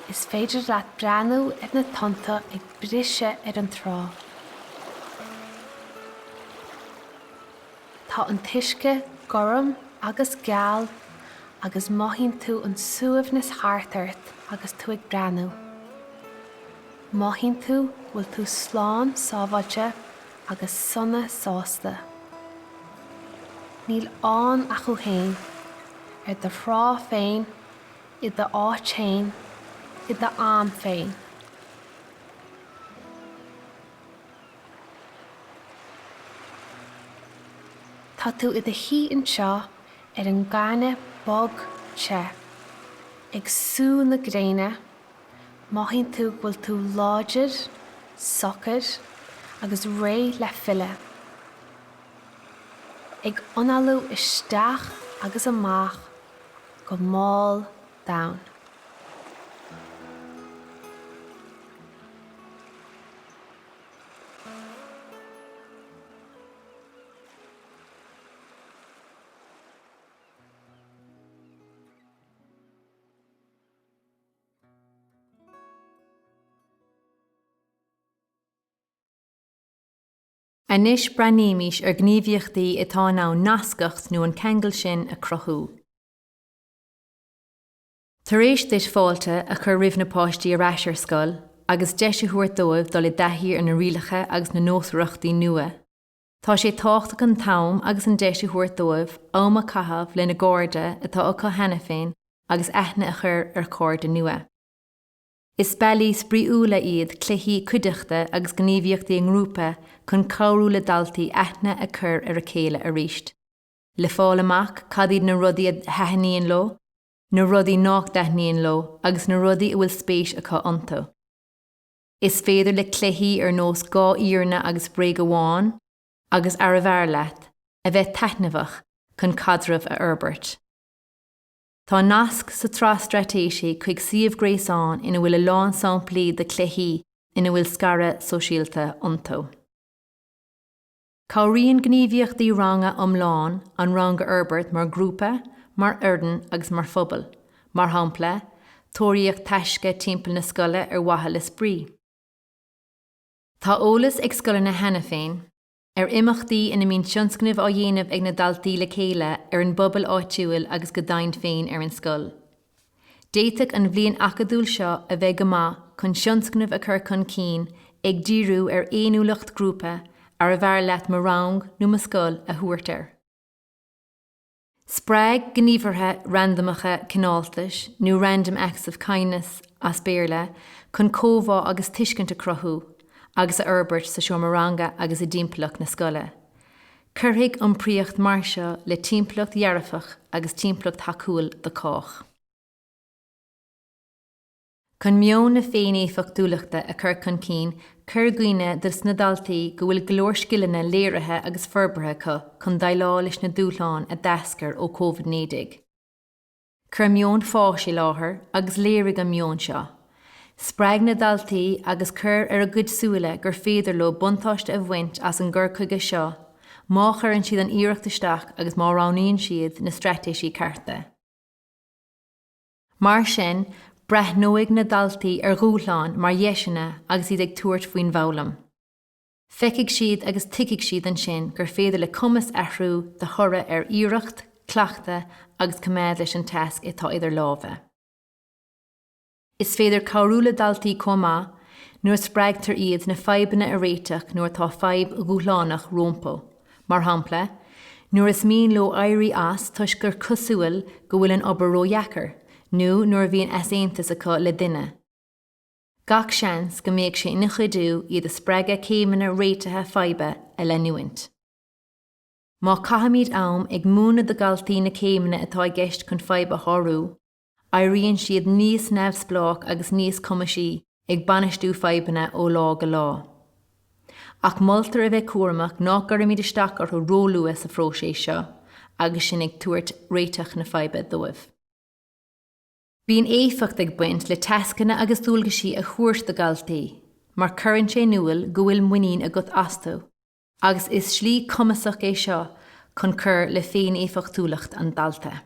is féidir leat breathnú ar na tonnta ag briseadh ar an trá. Tá an t-uisce gorm agus geal agus mothaíonn tú an suaimhneas thart ort agus tú ag breathnú. Mothaíonn tú go bhfuil tú slán sábháilte agus sona sásta. Níl ann ach thú féin, ar do thrá féin, i d'áit féin, i d'am féin. Tá tú i do shuí anseo ar an ngaineamh bog te, ag sú na gréine, Mothaíonn tú go bhfuil tú láidir, socair agus réidh le filleadh. Ag análú isteach agus amach go mall domhain. Anois breathnaímis ar ghníomhaíochtaí atá in ann nascacht nó an ceangal sin a chruthú. Tar éis duit fáilte a chur roimh na páistí ar ais ar scoil agus deis a thabhairt dóibh dul i dtaithí ar na rialacha agus na nósmhaireachtaí nua, tá sé tábhachtach an t-am agus an deis a thabhairt dóibh am a chaitheamh lena gcairde atá acu cheana féin agus aithne a chur ar chairde nua. Is bealaí spraíúla iad cluichí cuideachta agus gníomhaíochtaí i ngrúpa chun cabhrú le daltaí aithne a chur ar a chéile arís, le fáil amach cad iad na rudaí a thaitníonn leo, na rudaí nach dtaitníonn leo agus na rudaí a bhfuil spéis acu iontu. Is féidir le cluichí ar nós 'Dhá Fhírinne agus Bréag Amháin' agus 'Arbh fhearr leat? a bheith taitneamhach chun caidreamh a fhorbairt. Tá nasc sa tsraith straitéisí chuig suíomh gréasáin ina bhfuil a lán samplaí de chluichí ina bhfuil scaradh sóisialta iontu. Cabhraíonn gníomhaíochtaí ranga iomlán an rang a fhorbairt mar ghrúpa, mar fhoireann agus mar phobal, mar shampla, tóraíocht taisce timpeall na scoile ar mhaithe le spraoi. Tá eolas ag scoileanna cheana féin. ar imeachtaí ina mbíonn tionscnaimh á dhéanamh ag na daltaí le chéile ar an bpobal áitiúil agus go deimhin féin ar an scoil. D'fhéadfadh an bhliain acadúil seo a bheith go maith chun tionscnaimh a chur chun cinn ag díriú ar fhéiniúlacht ghrúpa arbh fhearr leat mo rang nó mo scoil a thabhairt air. Spreag gníomhartha randamacha cineáltais, nó random acts of kindness as Béarla, chun comhbhá agus tuiscint a chruthú agus a fhorbairt sa seomra ranga agus i dtimpeallacht na scoile. Cuirfidh iompraíocht mar seo le timpeallacht dhearfach agus timpeallacht thacúil do chách. Chun meon na féin-éifeachtúlachta a chur chun cinn, cuir i gcuimhne dos na daltaí go bhfuil go leor scileanna léirithe agus forbartha acu chun déileáil leis na dúshláin a d'eascair ó Covid-19. Cuir meon fáis i láthair agus léirigh an meon seo. Spreag na daltaí agus cuir ar a gcuid súile gur féidir leo buntáiste a bhaint as an gcur chuige seo má chuireann siad an iarracht isteach agus má roghnaíonn siad na straitéisí cearta. Mar sin, breathnóidh na daltaí ar dhúshláin mar dheiseanna agus iad ag tabhairt faoin bhfoghlaim. Feicfidh siad agus tuigfidh siad ansin gur féidir le cumas athrú de thoradh ar iarracht, cleachtadh agus coimeád leis an tasc atá idir lámha. Is féidir cabhrú le daltaí chomh maith nuair a spreagtar iad na fadhbanna a réiteach nuair atá fadhb dhúshlánach rompu, Mar shampla, nuair is mian leo éirí as toisc gur cosúil go bhfuil an obair ródheacair, nó nuair a bhíonn easaontas acu le duine. Gach seans go mbeadh sé ina chuidiú iad a spreagadh céimeanna réitithe faidhbe a leanúint. Má chaithimid am ag múineadh do dhaltaí na céimeanna atá i gceist chun fadhb a shárú, éiríonn siad níos neamhspleách agus níos cumasaí ag bainistiú fadhbanna ó lá go lá. Ach moltar a bheith cúramach nach gcuirimid isteach orthu róluath sa phróiseas seo agus sinn ag tabhairt réiteach na faidhbe dóibh. Bíonn éifeacht ag baint le tascanna agus dualgaisí a thabhairt do dhaltaí mar cuireann sé in iúl go bhfuil muinín agat astu agus is slí cumasach é seo chun cur le féin-éifeachtúlacht an dalta.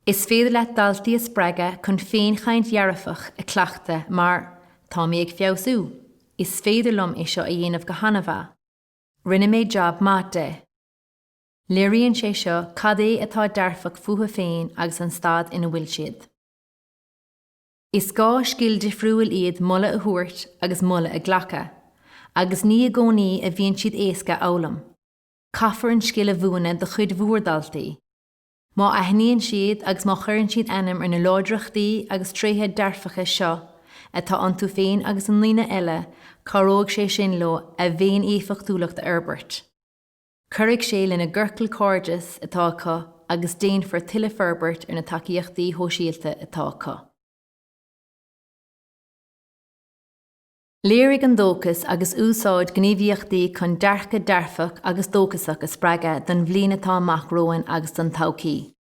Is féidir leat daltaí a spreagadh chun féinchaint dhearfach a chleachtadh mar 'Tá mé ag feabhsú', 'Is féidir liom é seo a dhéanamh go han-mhaith', 'Rinne mé jab maith de'. Léiríonn sé seo cad é atá dearfach fúthu féin agus an staid ina bhfuil siad. Is dá scil difriúil iad moladh a thabhairt agus moladh a ghlacadh, agus ní i gcónaí a bhíonn siad éasca a fhoghlaim. Caithfear an scil a mhúineadh do chuid mhór daltaí. Má aithníonn siad agus má chuireann siad ainm ar na láidreachtaí agus tréithe dearfacha seo atá iontu féin agus i ndaoine eile, cabhróidh sé sin leo a bhféin-éifeachtúlacht a fhorbairt. Cuirfidh sé lena gciorcal cairdis atá acu agus déanfar tuilleadh forbairt ar na tacaíochtaí shóisialta atá acu. Léirigh an dóchas agus úsáid gníomhaíochtaí chun dearcadh dearfach agus dóchasach a spreagadh don bhliain atá amach romhainn agus don todhchaí.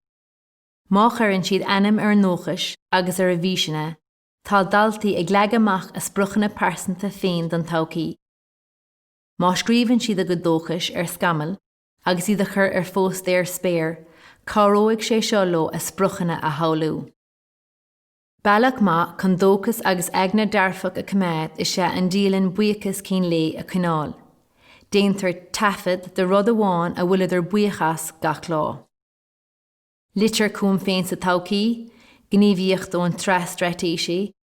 Má chuireann siad ainm ar a ndóchais agus ar a bhfíseanna, tá daltaí ag leagadh amach a spriocanna pearsanta féin don todhchaí. Má scríobhann siad a gcuid dóchais ar scamall agus iad a chur ar phóstaer spéir, cabhróidh sé seo leo a spriocanna a shamhlú. Bealach maith chun dóchas agus aigne dearfach a choimeád is ea an dialann buíochais cinn lae a choinneáil. Déantar taifead de rud amháin a bhfuileadar buíoch as gach lá. Litir chugam féin sa todhchaí, gníomhaíocht ón tsraith straitéisí,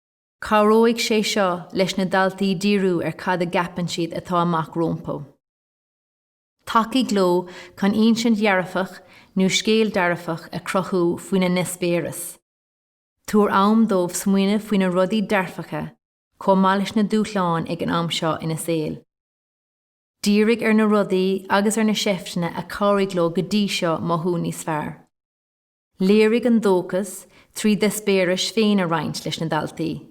cabhróidh sé seo leis na daltaí díriú ar cad a gceapann siad atá amach rompu. Tacaigh leo chun insint dhearfach nó scéal dearfach a chruthú faoina n-eispéireas. Tabhair am dóibh smaoineamh faoi na rudaí dearfacha chomh maith leis na dúshláin ag an am seo ina saol. Dírigh ar na rudaí agus ar na seifteanna a chabhraigh leo go dtí seo mothú níos fearr. Léirigh an dóchas trí d'eispéiris féin a roinnt leis na daltaí.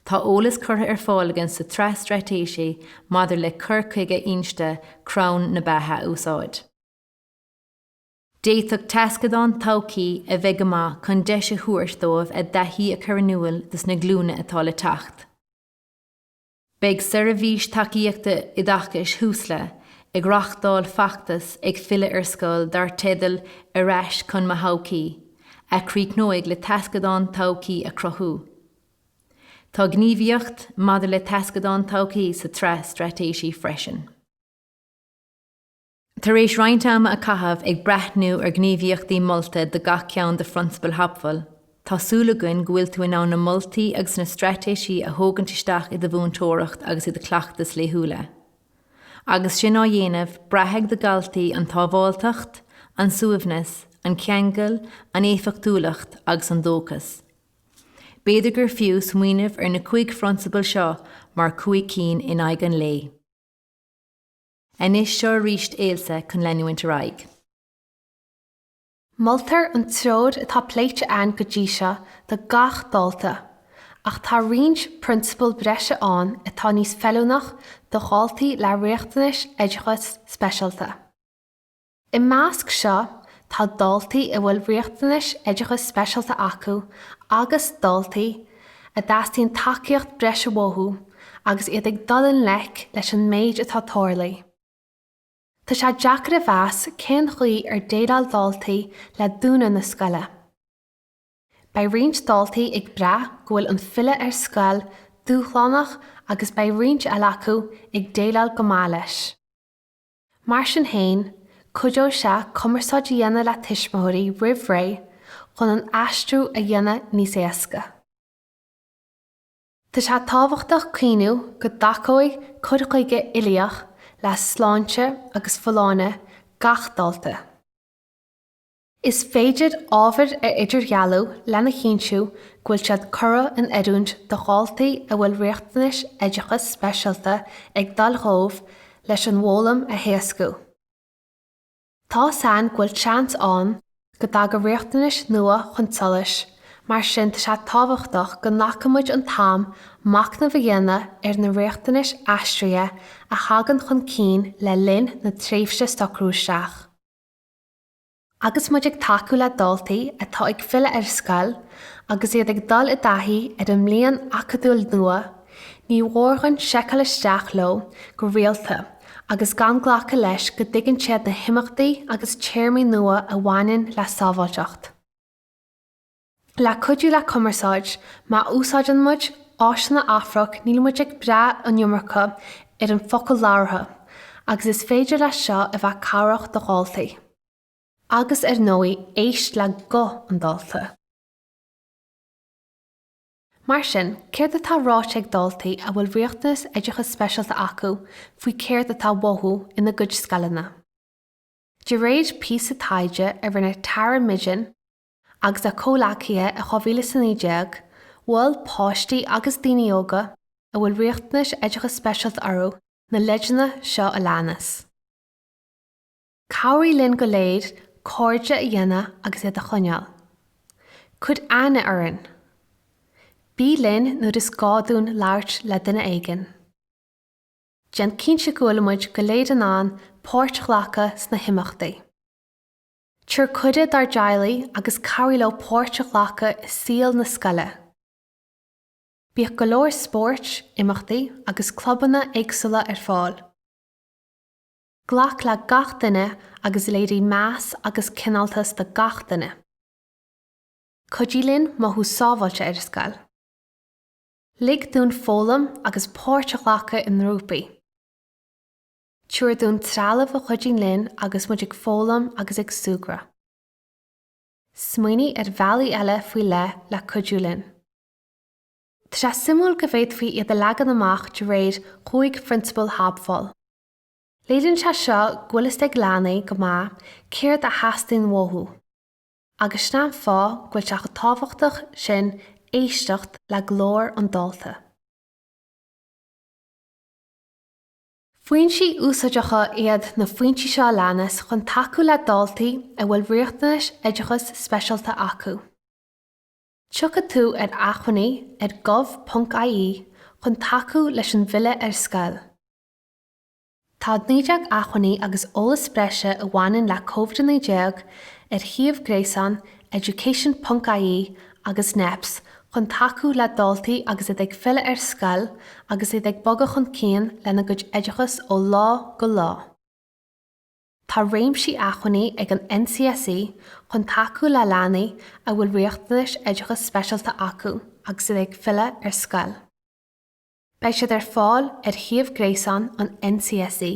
Tá eolas curtha ar fáil againn sa tsraith straitéisí maidir le cur chuige inste Crann na Beatha a úsáid. D'fhéadfadh taisceadán todhchaí a bheith go maith chun deis a thabhairt dóibh a dtaithí a chur in iúl dos na glúine atá le teacht. Beidh Seirbhís Tacaíochta Oideachais Thúsla ag reáchtáil feachtas ag filleadh ar scoil dar teideal 'Ar ais chun mo thodhchaí', a chríochnóidh le taisceadán todhchaí a chruthú. Tá gníomhaíocht maidir le taisceadán todhchaí sa tsraith straitéisí freisin. Tar éis roinnt ama a chaitheamh ag breathnú ar ghníomhaíochtaí molta do gach ceann de phrionsabail Hopful, tá súil againn go bhfuil tú in ann na moltaí agus na straitéisí a thógaint isteach i do mhúinteoireacht agus i do chleachtais laethúla. Agus sin á dhéanamh, braithfidh do dhaltaí an tsábháilteacht, an suaimhneas, an ceangal, an éifeachtúlacht agus an dóchas. B'fhéidir gur fiú smaoineamh ar na 5 phrionsabal seo mar chúig cinn in aghaidh an lae. Anois seo arís Ailsa chun leanúint ar aghaidh. Moltar an treoir atá pléite againn go dtí seo do gach dalta, ach tá roinnt prionsabal breise ann atá níos feiliúnach do dhaltaí le riachtanais oideachais speisialta. I measc seo tá daltaí a bhfuil riachtanais oideachais speisialta acu agus daltaí a dteastaíonn tacaíocht breise uathu agus iad ag dul i ngleic leis an méid atá tarlaithe. Tá sé deacair a mheas cén chaoi ar dhéileáil daltaí le dúnadh na scoile. Beidh roinnt daltaí ag brath go bhfuil an filleadh ar scoil dúshlánach agus beidh roinnt eile acu ag déileáil go maith leis. Mar sin féin, cuideoidh sé cumarsáid a dhéanamh le tuismitheoirí roimh ré chun an aistriú a dhéanamh níos éasca. Tá sé tábhachtach cuimhniú go dtacóidh cur chuige uilíoch le sláinte agus folláine gach dalta. Is féidir ábhair a idirdhealú lena chinntiú go bhfuil siad curtha in oiriúint do dhaltaí a bhfuil riachtanais oideachais speisialta ag dul dhóibh leis an bhfoghlaim a héascú. Tá's againn go bhfuil seans ann go dtagann riachtanais nua chun solais, mar sin tá sé tábhachtach go nglacann muid an t-am machnamh a dhéanamh ar na riachtanais aistrithe a thagann chun cinn le linn na tréimhse socrú isteach. Agus muid ag tacú le daltaí atá ag filleadh ar scoil agus iad ag dul i dtaithí ar an mbliain acadúil nua, ní mhór dhúinn seiceáil isteach leo go rialta agus gan glacadh leis go dtuigeann siad na himeachtaí agus téarmaí nua a bhaineann le sábháilteacht. Le cuidiú le cumarsáid, má úsáideann muid áiseanna Afraic níl muid ag brath an iomarca ar an focal labhartha agus is féidir leis seo a bheith cabhrach do dhaltaí. Agus ar ndóigh éist le guth an dalta. Mar sin, céard atá ráite ag daltaí a bhfuil riachtanas oideachais speisialta acu faoi céard atá uathu ina gcuid scoileanna? De réir píosa taighde a rinne Tara Midgen, agus a comhleacaithe i 2019, mhol páistí agus daoine óga a bhfuil riachtanais oideachais speisialta orthu na leideanna seo a leanas. Cabhraigh linn go léir cairde a dhéanamh agus iad a choinneáil. Cuir aithne orainn. Bí linn nuair is gá dúinn labhairt le duine éigin. Déan cinnte go bhfuil muid go léir in ann páirt a ghlacadh sna himeachtaí. Tabhair cuireadh dár dteaghlaigh agus cabhraigh leo páirt a ghlacadh i saol na scoile. Bíodh go leor spóirt, imeachtaí agus clubanna éagsúla ar fáil. Glac le gach duine agus léirigh meas agus cineáltas do gach duine. Cuidigh linn mothú sábháilte ar scoil. Lig dúinn foghlaim agus páirt a ghlacadh i ngrúpaí. Tabhair dúinn trealamh a chuidíonn linn agus muid ag foghlaim agus ag súgradh. Smaoinigh ar bhealaí eile faoi leith le cuidiú linn. Tá sé suimiúil go bhféadfaí iad a leagan amach de réir chúig phrionsabal Hobfall. Léiríonn sé seo go bhfuil fhios ag leanaí go maith céard a theastaíonn uathu. Agus sin an fáth go bhfuil sé chomh tábhachtach sin éisteacht le glór an dalta. Foinsí úsáideacha iad na foinsí seo a leanas chun tacú le daltaí a bhfuil riachtanais oideachais speisialta acu. Tiocfaidh tú ar acmhainní ar gov.ie chun tacú leis an bhfilleadh ar scoil. Tá 19 acmhainní agus eolas breise a bhaineann le Covid-19 ar shuíomh gréasáin Education.ie agus NEPS chun tacú le daltaí agus iad ag filleadh ar scoil agus iad ag bogadh chun cinn lena gcuid oideachais ó lá go lá. Tá réimsí acmhainní ag an NCSE chun tacú le leanaí a bhfuil riachtanais oideachais speisialta acu agus iad ag filleadh ar scoil. Beidh siad ar fáil ar shuíomh gréasáin an NCSE.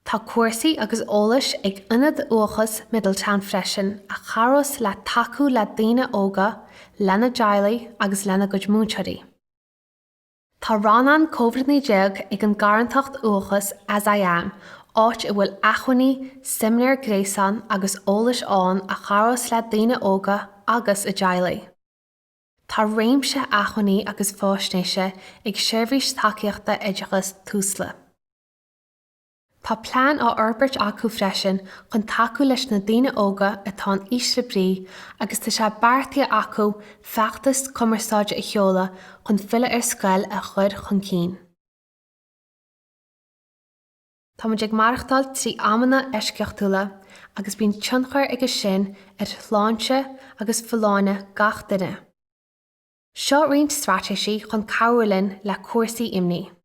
Tá cúrsaí agus eolais ag Ionad Uathachais Middletown freisin a chabhrós le tacú le daoine óga, lena dteaghlaigh agus lena gcuid múinteoirí. Tá rannán Covid-19 ag an gcarthanacht uathachais As I Am, áit a bhfuil acmhainní, seimineáir gréasáin agus eolais ann a chabhrós le daoine óga agus a dteaghlaigh. Tá réimse acmhainní agus faisnéise ag Seirbhís Tacaíochta Oideachais Tusla. Tá plean á fhorbairt acu freisin chun tacú leis na daoine óga atá in ísle brí agus tá sé beartaithe acu feachtas cumarsáide a sheoladh chun filleadh ar scoil a chur chun cinn. Táimid ag maireachtáil trí amanna eisceachtúla agus bíonn tionchar aige sin ar shláinte agus folláine gach duine. Seo roinnt straitéisí chun cabhrú linn le cúrsaí imní.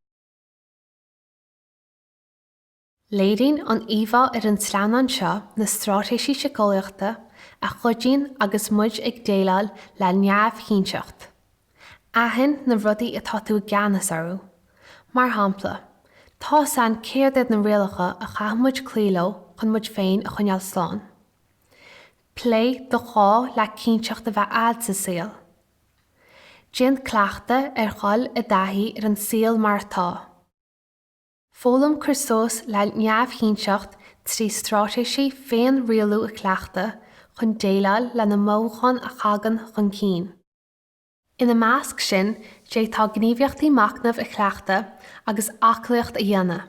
Léiríonn an íomhá ar an sleamhnán seo na straitéisí síceolaíochta a chuidíonn agus muid ag déileáil le neamhchinnteacht. Aithin na rudaí atá tú i gceannas orthu. Mar shampla, tá's a'inn céard iad na rialacha a chaithfidh muid cloí leo chun muid féin a choinneáil slán. Pléigh do ghá le cinnteacht a bheith a'd sa saol. Déan cleachtadh ar dhul i dtaithí ar an saol mar atá. Foghlaim cur suas le neamhchinnteacht trí straitéisí féin-rialú a chleachtadh chun déileáil le na mothúcháin a thagann chun cinn. Ina measc sin, d'fhéadfá gníomhaíochtaí machnaimh a chleachtadh agus aclaíocht a dhéanamh.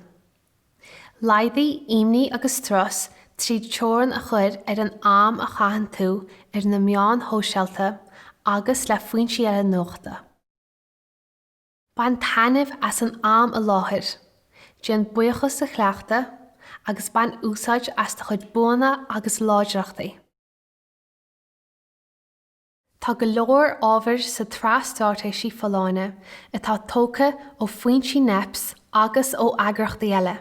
Laghdaigh imní agus strus tríd teorainn a chur ar an am a chaitheann tú ar na meáin shóisialta agus le foinsí eile nuachta. Bain taitneamh as an am i láthair, déan buíochas a chleachtadh agus bain úsáid as do chuid buanna agus láidreachtaí. Tá go leor ábhair sa tsraith straitéisí folláine atá tógtha ó foinsí NEPS agus ó eagraíochtaí eile.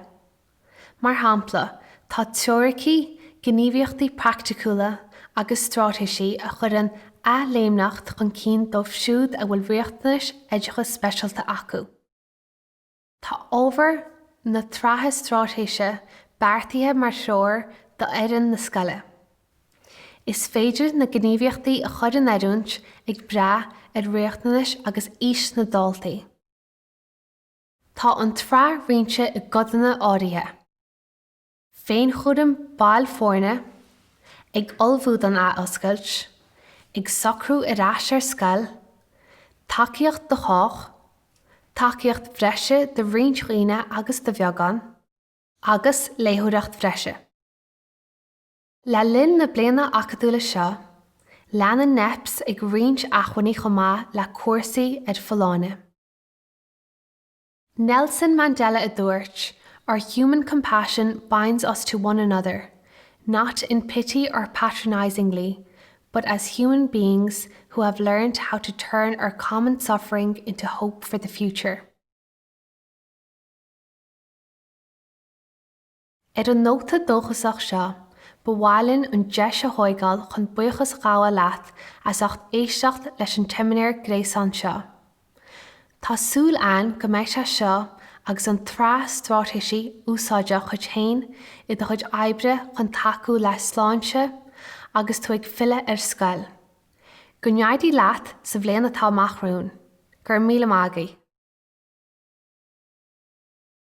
Mar shampla, tá teoiricí, gníomhaíochtaí praiticiúla agus straitéisí a chuireann athléimneacht chun cinn dóibh siúd a bhfuil riachtanais oideachais speisialta acu. Tá ábhar na tsraithe straitéise beartaithe mar threoir d'fhoireann na scoile. Is féidir na gníomhaíochtaí a chur in oiriúint ag brath ar riachtanais agus aois na ndaltaí. Tá an tsraith roinnte i gcodanna áirithe. Féinchúram baill foirne, ag ullmhú don athoscailt, ag socrú ar ais ar scoil, tacaíocht do chách, tacaíocht bhreise do roinnt dhaoine agus do bheagán, agus léitheoireacht bhreise. Le linn na bliana acadúla seo, leanann NEPS ag roinnt acmhainní chomh maith le cúrsaí ar folláine. Nelson Mandela a dúirt, Our human compassion binds us to one another, not in pity or patronisingly, but as human beings who have learned how to turn our common suffering into hope for the future. Ar an nóta dóchasach seo, ba mhaith linn an deis a thóigeáil chun buíochas a ghabháil leat as ucht éisteacht leis an tseimineár gréasáin seo. Tá súil a'inn go mbeidh sé seo agus an tsraith straitéisí úsáideach dhuit féin i do chuid oibre chun tacú le sláinte agus tú ag filleadh ar scoil. Go n-éirí leat sa bhliain atá amach romhainn. Go raibh míle maith agaibh.